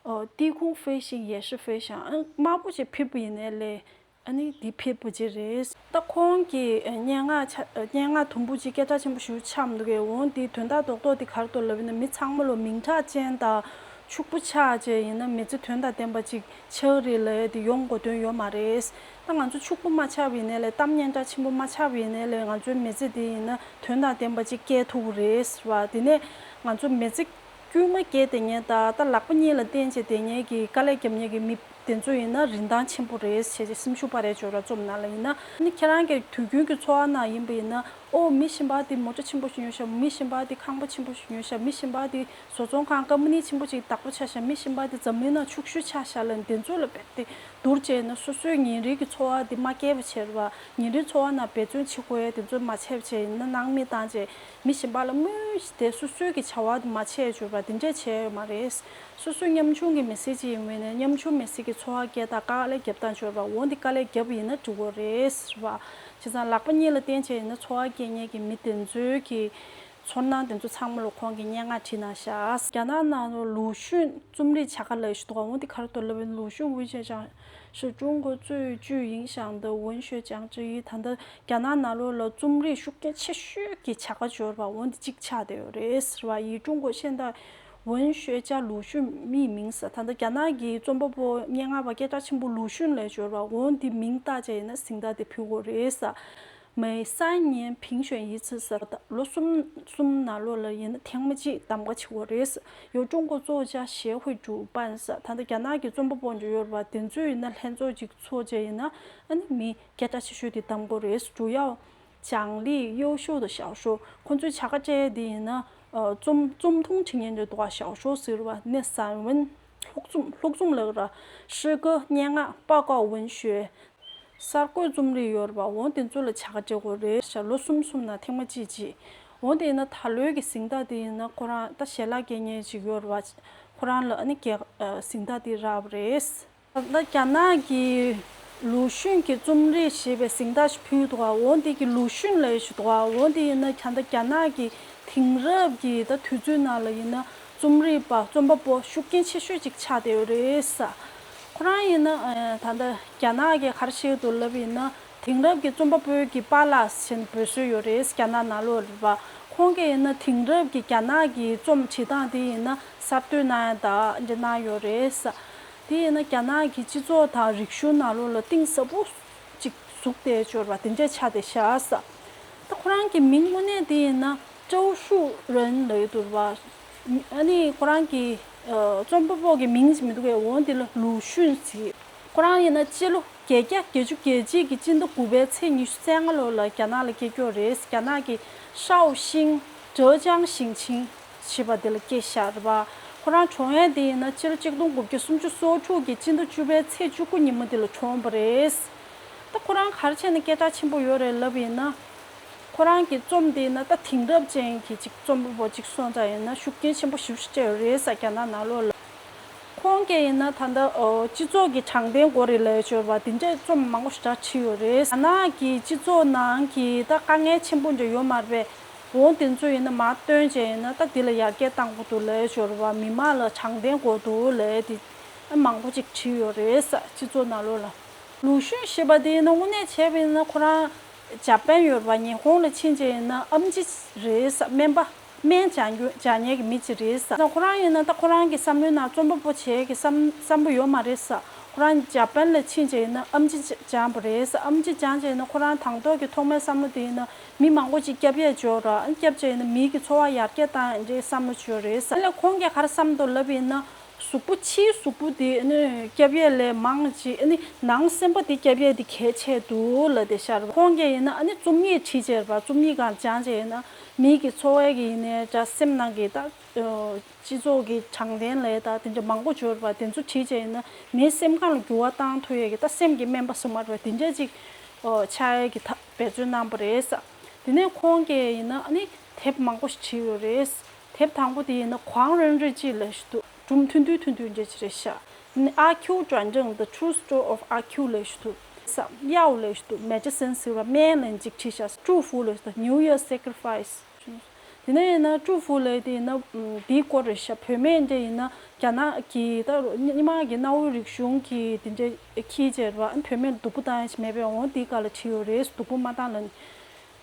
ཨོ། 低空飞行也是飞翔ཨ་དམའ་པོ་ཞིག་འཕུར་བ་ཡིན་ནའི་ལས་ཨ་ནི་འདི་འཕུར་བ་ཅིག་རེད། ད་ཁོང་གི་སྙན་ངག་ཆ་སྙན་ངག་དུམ་བུ་ཅིག་སྐད་གྲགས་ཆེན་པོ་ཞེ་པོ་ཆགས་མི་འདུག་གས། འོ་འདི་དོན་དག་རྡོག་རྡོག་འདི་ག་རེ་འདུག་ལབ་ཡིན་ན་མི་ཚང་མ་ལོ་མིང་གྲགས་ཅན་དང་ཕྱུག་པོ་ཆགས་བྱས་ཡིན་ན་མི་ཚེ་དོན་དང་ལྡན་པ་ཅིག་ཆགས་རེད་ལབ་ཡ་དེ་ཡོང་དགོས་དོན་ཡོད་མ་རེད། ད་ང་ཚོ་ཕྱུག་པོ་མ་ཆགས་པ་ཡིན་ནའི་ལས་གཏམ་སྙན་གྲགས་ཆེན་པོ་མ་ཆགས་པ་ཡིན་ནའི་ལས་ང་ཚོའི་མི་ཚེ་འདི་ཡིན་ན་དོན་དང་ལྡན་པ་ཅིག་སྐྱེལ་ཐུབ་ཀྱི་རེད་ཟེར་བ། དེ་ནས་ང་ཚོ་མི་ཚེ་དཀྱུས་མ་སྐྱེལ་བསྡད་མཁན་དང་ད་ལག་པ་གཉིས་ལ་བརྟེན་བྱས་བསྡད་མཁན་གྱི་དཀའ་ལས་རྒྱབ་མཁན་གྱི་མི་དེ་ཚོ་ཡིན་ན་རིན་ཐང་ཆེན་པོ་རེད་ཟེར་བྱས་སེམས་ཤུགས་སྤར་ཡ་ཅིག་ཡོད་ར། རྩོམ་ནང་ལ་ཡིན་ན་ནི་ཁྱེད་རང་གི་དུས་རྒྱུན་གྱི་འཚོ་བ་ནང་ཡིན་པ་ཡིན་ན། ཨོ་མི་གཞན་པ་དེ་མོ་ཊ་ཆེན་པོ་ཞིག་ཉོས་ཤག་མི་གཞན་པ་དེ་ཁང་པ་ཆེན་པོ་ཞིག་ཉོས་ཤག་མི་གཞན་པ་དེ་བཟོ་ཚོང་ཁང་ཀམ་པ་ནི་ཆེན་པོ་ཞིག་བདག་པོ་ཆགས་ཤག་མི་གཞན་པ་དེ་འཛམ་གླིང་ནང་ཕྱུག་ཤོས་ཆགས་ཤག་ལབ་དེ་ཚོ་ལ་རྦད་དེ་བསྡུར་བྱས་ན་སོ་སོའི་ཉིན་རེའི་གི་འཚོ་བ་དེ་མ་སྐྱེལ་བ་བྱས་ར་བ། ཉིན་རེའི་འཚོ་བ་ནང་འབད་བརྩོན་བྱེད་དགོས་ཡ་དེ་ཚོ་མ་བྱས་བྱས་ཡིན་ན་སྣང་མེད་བཏང་བྱས་མི་གཞན་པ་ལ་དམོད་བྱས་དེ་སོ་སོའི་གི་བྱ་བ་དེ་མ་བྱས་བྱས་ར་བ་དེ་འདྲས་བྱས་ཡོད་མ་རེད། སོ་སོའི་ཉམ་ཆུང་གི་མི་སེར་ཅིག་ཡིན་པ་ཡིན་ན་ཉམ་ཆུང་མི་སེར་གྱི་འཚོ་བ་སྐྱེལ་སྟངས་དཀའ་ལས་རྒྱབ་སྟངས་ཅིག་ཡོད་རེད་པ། འོ་འདི་དཀའ་ལས་རྒྱབ་ཡིན་ན་འགྲིག་གི་རེད་ཟེར་བ། བྱས་ཙང་ལག་པ་གཉིས་ལ་བརྟེན་བྱས་ཡིན་ན་འཚོ་བ་སྐྱེལ་མཁན་གྱི་མི་དེ་ཚོའི་གི་ཚོར་སྣང་དེ་ཚོ་ཚང་མ་ལ་ཁོང་གིས་སྙན་ངག་བྲིས་གནང་ཤག་རྒྱ་ནག་ནང་ལོགས་ལུའུ་ཤུན་རྩོམ་རིག་བྱ་དགའ་ལབ་ཞིག་འདུག་ག་འོ་འདི་ག་རེ་འདུག་ལབ་ན། 鲁迅文学奖是中国最具影响的文学奖之一。 ད་ལྟ་རྒྱ་ནག་ནང་ལོགས་ལ་རྩོམ་རིག་ཤུགས་རྐྱེན་ཆེ་ཤོས་ཀྱི་བྱ་དགའ་ཅིག་ཡོད་རེད་པ། འོ་འདི་གཅིག་ཆགས་བསྡད་ཡོད་རེད་ཟེར་བ། 以中国现代 文学家鲁迅命名ཟེར། ད་ལྟ་རྒྱ་ནག་གི་རྩོམ་པ་པོ་སྙན་ངག་པ་སྐད་གྲགས་ཆེན་པོ་ལུའུ་ཤུན་ལབ་ཅིག་ཡོད་རེད་པ། འོ་འདི་མིང་བཏགས་བྱས་ཡིན་ན་གཟེངས་རྟགས་དེ་ཕུལ་གྱི་ཡོད་རེད་ཟེར། 每三年评选一次ཟེར། ལོ་གསུམ་གསུམ་ནང་ལོགས་ལ་ཡིན་ན་ཐེངས་མ་གཅིག་གདམ་ག་བྱེད་ཀྱི་ཡོད་རེད་ཟེར། 由中国作家协会主办ཟེར། ད་ལྟ་རྒྱ་ནག་གི་རྩོམ་པ་པོ་ཅིག་ཡོད་རེད་པ། དེ་ཚོས་ཡིན་ན་ལྷན་ཚོགས་ཅིག་ཚོགས་བྱས་ཡིན་ན་ཨ་ནི་མི་སྐད་གྲགས་ཆེ་ཤོས་དེ་གདམ་གྱི་ཡོད་རེད་ཟེར། 主要 奖励优秀的小说། ཁོང་ཚོའི་བྱ་དགའ་སྤྲད་དེ་ཡིན་ན། ཨ། རྩོམ་རྩོམ་ཐུང་བྲིས་མཁན་ཅིག་འདུག་ག 小说ཟེར་བ་ནི། 散文། ལྷུག་རྩོམ། ལྷུག་རྩོམ་ལབ་ར། 诗歌། སྙན་ངག 报告文学། གསར་འགོད་རྩོམ་རིག་ཡོད་རེད་པ། འོ་དེ་ཚོ་ལ་བྱ་དགའ་སྤྲད་ཀྱི་ཡོད་རེད་ཤག་ལོ་གསུམ་གསུམ་ནང་ཐེངས་མ་གཅིག་གཅིག་འོ་དེ་ཡིན་ན་ད་ལོའི་གི་གཟེངས་རྟགས་དེ་ཡིན་ན་ཁོ་རང་ད་ཞལ་ལག་སྐྱེལ་མཁན་ཅིག་ཡོད་རེད་པ། ཁོ་རང་ལ་ཨ་ནི་གི་ཨ་གཟེངས་རྟགས་དེ་རག་པ་རེད། ད་རྒྱ་ནག་གི་ལུའུ་ཤུན་གྱི་རྩོམ་རིག་ཞེས་པའི་གཟེངས་རྟགས་ཤིག་ཕུལ་འདུག་ག་འོ་འདི་གི་ལུའུ་ཤུན་ལབ་ཞིག་འདུག་ག་འོ་འདི་ཡིན་ན་ད་ལྟ་རྒྱ་ནག་གི་དེང་རབས་ཀྱི་ད་དུས་ཚོད་ནང་ལ་ཡིན་ན་རྩོམ་རིག་པ། རྩོམ་པ་པོ་ཤུགས་རྐྱེན་ཆེ་ཤོས་ཅིག་ཆགས་བསྡད་ཡོད་རེད་ཟེར། ཁོ་རང་ཡིན་ན་ད་ལྟ་རྒྱ་ནག་གི་ག་རེ་བཤད་འདུག་ལབ་ཡིན་ན། དེང་རབས་ཀྱི་རྩོམ་པ་པོའི་གི་པཱ་ལགས་ཟེར་འབོད་སྲོལ་ཡོད་རེད། རྒྱ་ནག་ནང་ལོགས་རེད་པ། ཁོང་གིས་ཡིན་ན་དེང་རབས་ཀྱི་རྒྱ་ནག་གི་རྩོམ་བྲིས་སྟངས་དེ་ཡིན་ན་གསར་གཏོད་གནང་ཡ་དང་འདི་གནང་ཡོད་རེད་ཟེར། དེ་ཡིན་ན་རྒྱ་ནག་གི་སྤྱི་ཚོགས་དང་རིག་གཞུང་ནང་ལོགས་ལ་གཏིང་ཟབ་པོ་ཅིག་ཟུག་བསྡད་ཡོད་པ་དེ་འདྲ་ཆགས་བསྡད་ཤག་ཟེར། ད་ཁོ་རང་གི་མིང་དངོས་གནས་དེ་ཡིན་ན་ཀྲའོ་ཧྲུའུ་རེན་ལབ་ཡོད་འདུག་པ། ཨ་ནི་ཁོ་རང་གི་ཨ་རྩོམ་པ་པོ་གི་མིང་ཅིག་མི་འདུག་གས། འོ་འདི་ལ་ལུའུ་ཤུན་ཟེར། ཁོ་རང་ཡིན་ན་སྤྱི་ལོ་བརྒྱད་བརྒྱ་བརྒྱད་ཅུ་གྱ་གཅིག་གི་སྤྱི་ཟླ་དགུ་པའི་ཚེས་ཉི་ཤུ་རྩ་ལྔ་ལོ་ལ་རྒྱ་ནག་ལ་སྐྱེས་ཀྱི་ཡོད་རེད། རྒྱ་ནག་གི་ཧྲའོ་ཤིང་ཀྲེ་ཅང་ཞིང་ཆིང་ཞེས་པ་དེ་ལ་སྐྱེས་ཤག་རེད་པ། ཁོ་རང་གྲོངས་ཡས་དེ་ཡིན་ན་སྤྱི་ལོ་གཅིག་སྟོང་དགུ་བརྒྱ་སུམ་ཅུ་སོ་དྲུག་གི་སྤྱི་ཟླ་བཅུ་པའི་ཚེས་བཅུ་དགུ་ཉིན་མོ་དེ་ལ་གྲོངས་པ་རེད། ད་ཁོ་རང་ག་རེ་བྱས་ནས་སྐད་གྲགས་ཆེན་པོ་ཡོད་རེད་ལབ་ཡིན་ན། ཁོ་རང་གི་རྩོམ་དེ་ཡིན་ན་ད་དེང་རབས་ཅན་གྱི་ཅིག་རྩོམ་པ་པོ་ཅིག་སོང་ཙང་ཡིན་ན་ཤུགས་རྐྱེན་ཆེན་པོ་ཞེ་པོ་ཅིག་སྤྲད་ཡོད་རེད་ཟེར། རྒྱ་ནག་ནང་ལོགས་ལ། ཁོང་གིས་ཡིན་ན་ད་ལྟ་ཨོ་སྤྱི་ཚོགས་ཀྱི་དྲང་བདེན་སྐོར་རེད་ལབ་ཡ་ཅིག་ཡོད་པ། དེ་འདྲའི་རྩོམ་མང་པོ་ཞེ་དྲག་བྲིས་ཡོད་རེད། རྒྱ་ནག་གི་སྤྱི་ཚོགས་ནང་གི་ད་དཀའ་ངལ་ཆེན་པོ་འདྲ་ཡོད་མ་རེད་པས། འོ་དེ་ཚོ་ཡིན་ན་མར་བཏོན་བྱས་ཡིན་ན་ད་འདི་ལ་ཡར་རྒྱས་གཏང་དགོས་འདུག་ལབ་ཡ་ཅིག་ཡོད་རེད་པ། མི་མང་ལ་དྲང་བདེན་དགོས་འདུག་ལབ་ཡ་དེ་མང་པོ་ཅིག་བྲིས་ཡོད་རེད་ཟེར། སྤྱི་ཚོགས་ནང་ལོགས་ལ། ལུའུ་ཤུན་ཞེས་པ་དེ་ཡིན་ན་དངོས་གནས་བྱས་པ་ཡིན་ན་ཁོ་རང་ཇ་པན་ཡོད་རེད་པ། ཉི་ཧོང་ལ་ཕྱིན་བྱས་ཡིན་ན་ཨེམ་ཆི་རེད་ཟེར། སྨན་པ། སྨན་སྦྱང་རྒྱུ་སྦྱང་མཁན་གྱི་མི་ཅིག་རེད་ཟེར། ཁོ་རང་ཡིན་ན་ད་ཁོ་རང་གི་བསམ་བློའི་ནང་རྩོམ་པ་པོ་བྱེད་ཀྱི་བསམ་བསམ་བློ་ཡོད་མ་རེད་ཟེར། ཁོ་རང་ཇ་པན་ལ་ཕྱིན་བྱས་ཡིན་ན་ཨེམ་ཆི་སྦྱང་པ་རེད་ཟེར། ཨེམ་ཆི་སྦྱང་བྱས་ཡིན་ན་ཁོ་རང་དང་ཐོག་གི་ཐོག་མའི་བསམ་བློ་དེ་ཡིན་ན་མི་མང་པོ་ཅིག་སྐྱོབ་ཡས་འབྱོར་ར། སྐྱོབ་བྱས་ཡིན་ན་མི་གི་འཚོ་བ་ཡར་རྒྱས་བཏང་ཡ་འདྲའི་བསམ་བློ་ཅིག་ཡོད་རེད་ཟེར། ཨ་ལས་ཁོང་གིས་ག་རེ་བསམ་འདུག་ལབ་ཡིན་ན། གཟུགས་པོ། ཕྱིའི་གཟུགས་པོ་དེ་ནི་སྐྱོབ་ཡས་ལས་མང་ཅིག་ཨ་ནི་ནང་སེམས་པ་དེ་སྐྱོབ་ཡས་དེ་གལ་ཆེ་འདུག་ལབ་བསྡད་ཤག་རེད། ཁོང་གིས་ཡིན་ན་ཨ་ནི་རྩོམ་ཡིག་བྲིས་བྱས་རེད་པ། རྩོམ་ཡིག་སྒང་སྦྱངས་བྱས་ཡིན་ན་མི་གི་འཚོ་བའི་གི་ཡིན་ནའི་འདྲ། སེམས་ནང་གི་ད་སྤྱི་ཚོགས་ཀྱི་དྲང་བདེན་ལས་ད་དེ་འདྲ་མང་པོ་ཅིག་ཡོད་རེད་པ། དེ་ཚོ་བྲིས་བྱས་ཡིན་ན་མིའི་སེམས་ཁམས་ལ་འགྱུར་བ་བཏང་ཐུབ་ཡས་ཀྱི་ད་སེམས་ཀྱི་སྨན་པ་ཟེར་མ་རེད་པ། དེ་འདྲ་ཅིག་ཆགས་ཡས་ཀྱི་ད་འབད་བརྩོན་གནང་པ་རེད་ཟེར། དེ་ནས་ཁོང་གིས་ཡིན་ན་ཨ་ནི་དེབ་མང་པོ་ཞིག་བྲིས་ཡོད་རེད། དེབ་དང་པོ་དེ་ཡིན་ན་ཁོང་རིན་རི་ཅི་ལབ་ཞིག་འདུག་སྒྲུང་ཐུང་ཐུང་ཐུང་ཐུང་འདྲ་ཅིག་རེད་ཤག་དེ་ནས་ཨ་ཁྱུ་དྲན་ཅང་The True Story of ཨ་ཁྱུ་ལབ་ཞིག་འདུག་ས་གཡའུ་ལབ་ཞིག་འདུག Medicine ཟེར་བ་སྨན་ལབ་ཅིག་བྲིས་ཤག་ཀྲུའུ་ཧྥུ་ལབ་ཞིག་འདུག New Year Sacrifice། དེ་ནས་ཡིན་ན་ཀྲུའུ་ཧྥུ་ལབ་དེ་ཡིན་ན་དེའི་སྐོར་རེད་ཤག་བུད་མེད་འདྲ་ཡིན་ན་རྒྱ་ནག་གི་ད་སྔོན་མ་གི་གནའ་བོའི་རིག་གཞུང་གི་དེ་འདྲ་འཁྱེར་བྱས་རེད་པ། བུད་མེད་ལ་སྡུག་པོ་བཏང་ཡ་ཞིག་མེད་པས། འོ་དེའི་སྐོར་ལ་བྲིས་ཡོད་རེད། སྡུག་པོ་མ་བཏང་ལབ་ནས།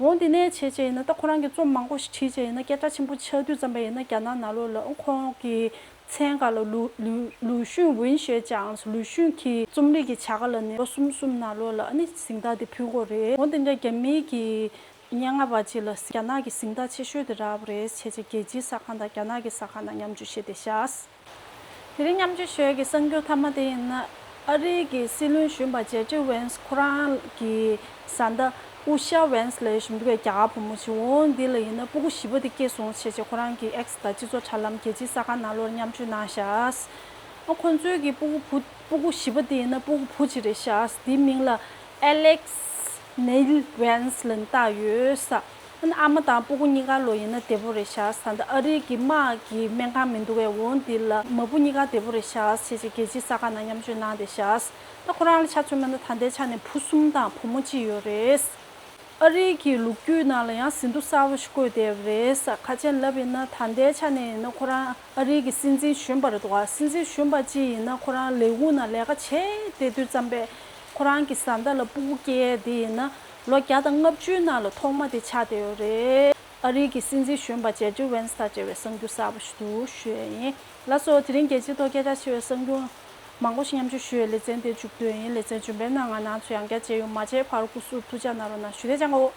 འོ་དེ་ནས་བྱས་བྱས་ཡིན་ན་ད་ཁོ་རང་གིས་རྩོམ་མང་པོ་ཞིག་བྲིས་བྱས་ཡིན་ན་སྐད་གྲགས་ཆེན་པོ་ཆགས་དུས་ཙམ་པ་ཡིན་ན་རྒྱ་ནག་ནང་ལོགས་ལ་ཁོང་གི་མཚན་སྒང་ལ་ལུ་ལུ་ལུའུ་ཤུན་ཝུན་ཞེ་ཅང་ལུའུ་ཤུན་གྱི་རྩོམ་རིག་གི་བྱ་དགའ་ལབ་ནས་ལོ་གསུམ་གསུམ་ནང་ལོགས་ལ་ཨ་ནི་གཟེངས་རྟགས་དེ་ཕུལ་གྱི་ཡོད་རེད། འོ་དེ་འདྲ་རྒྱ་མིའི་གི་སྙན་ངག་པ་ཅིག་ལ་རྒྱ་ནག་གི་གཟེངས་རྟགས་ཆེ་ཤོས་དེ་རག་པ་རེད། བྱས་བྱས་རྒྱལ་སྤྱིའི་གསར་ཁང་དང་རྒྱ་ནག་གི་གསར་ཁང་དང་མཉམ་སྤྱོད་བྱས་བསྡད་ཤག་དེ་རིང་མཉམ་སྤྱོད་ཞུ་ཡས་ཀྱི་གསར་འགྱུར་མཐའ་མ་དེ་ཡིན་ན། ཨ་རིའི་གི་སྲིད་བློན་གཞོན་པ་ཇེ་ཌི་ཝན་སི་ཁོ་རང་གི་བཟའ་ཟླ་ཨུ་ཤ་ཝན་སི་ལབ་བཞིན་འདུག་པའི་རྒྱ་གར་བུ་མོ་ཞིག་འོང་། འདི་ལ་ཡིན་ན་སྤུ་གུ་བཞི་པ་དེ་སྐྱེས་སོང་བྱས་བྱས་ཁོ་རང་གི་ཨེག་སི་དང་སྤྱི་ཚོགས་དྲ་ལམ་རྒྱལ་སྤྱིའི་གསར་ཁང་ནང་ལོགས་མཉམ་སྤྱོད་གནང་ཤག་ཨ་ཁོ་ཚོའི་གི་སྤུ་གུ་བུ་སྤུ་གུ་བཞི་པ་དེ་ཡིན་ན་སྤུ་གུ་བུ་ཅིག་རེད་ཤག་དེའི་མིང་ལ་ཨེ་ལེག་སི་ནེལ་ཝན་སི་ལབ་བཏགས་ཡོད་ས། ཨ་ནི་ཨ་མ་དང་སྤུ་གུ་གཉིས་ཀ་ལོ་ཡིན་ན་བདེ་པོ་རེད་ཤག་ད་ལྟ་ཨ་རི་གི་དམག་གི་སྨན་ཁང་མི་འདུག་གས། འོ་འདི་ལ་མ་བུ་གཉིས་ཀ་བདེ་པོ་རེད་ཤག་ཅེས་ཅིག་རྒྱལ་སྤྱིའི་གསར་ཁང་ནང་མཉམ་སྤྱོད་གནང་བསྡད་ཤག་ད་ཁོ་རང་ལ་ཆ་མཚོན་པ་ན་ད་ལྟའི་ཆ་ནས་བུ་གསུམ་དང་བུ་མོ་གཅིག་ཡོད་རེད། ཨ་རིའི་གི་ལོ་རྒྱུས་ནང་ལ་ཡང་ཟིན་ཐོ་གསར་པ་ཞིག་བཀོད་བསྡད་པ་རེད། ཁ་ཆེན་ལབ་ཡིན་ན་ད་ལྟའི་ཆ་ནས་ཡིན་ན་ཁོ་རང་ཨ་རིའི་གི་སྲིད་འཛིན་གཞོན་པ་རེད་འདུག་ག་སྲིད་འཛིན་གཞོན་པ་གཅིག་ཡིན་ན་ཁོ་རང་ལས་ཁུངས་ནང་ལས་ཀ་བྱས་བསྡད་དུས་ཙམ་པས་ཁོ་རང་གི་བཟའ་ཟླ་ལ་སྤུ་གུ་སྐྱེས་དེ་ཡིན་ན་ལོ་བརྒྱ་དང་ལྔ་བཅུའི་ནང་ལ་ཐོག་མ་དེ་ཆགས་བསྡད་ཡོད་རེད། ཨ་རིའི་གི་སྲིད་འཛིན་གཞོན་པ་ཇེ་ཌི་ཝེན་སི་དང་འབྲེལ་བའི་གསར་འགྱུར་གསར་པ་ཞིག་འདུག་ཞུ་ཡས་ཡིན། ལགས་སོ། དེ་རིང་རྒྱལ་སྤྱིའི་ཐོག་སྐད་ཆ་བྱས་པའི་གསར་འགྱུར་མང་པོ་ཞིག་མཉམ་སྤྱོད་ཞུས་ཡོད། ལེ་ཚན་དེ་མཇུག་བསྡུ་ཡིན། ལེ་ཚན་རྗེས་མའི་ནང་ང་རང་ཚོ་ཡང་བསྐྱར་མཇལ་ཡོང་། མ་མཇལ་བར་སྐུ་གཟུགས་ཐུགས་ཅག་གནང་རོགས་གནང་ཞུ། དེ་ཅང་གོ།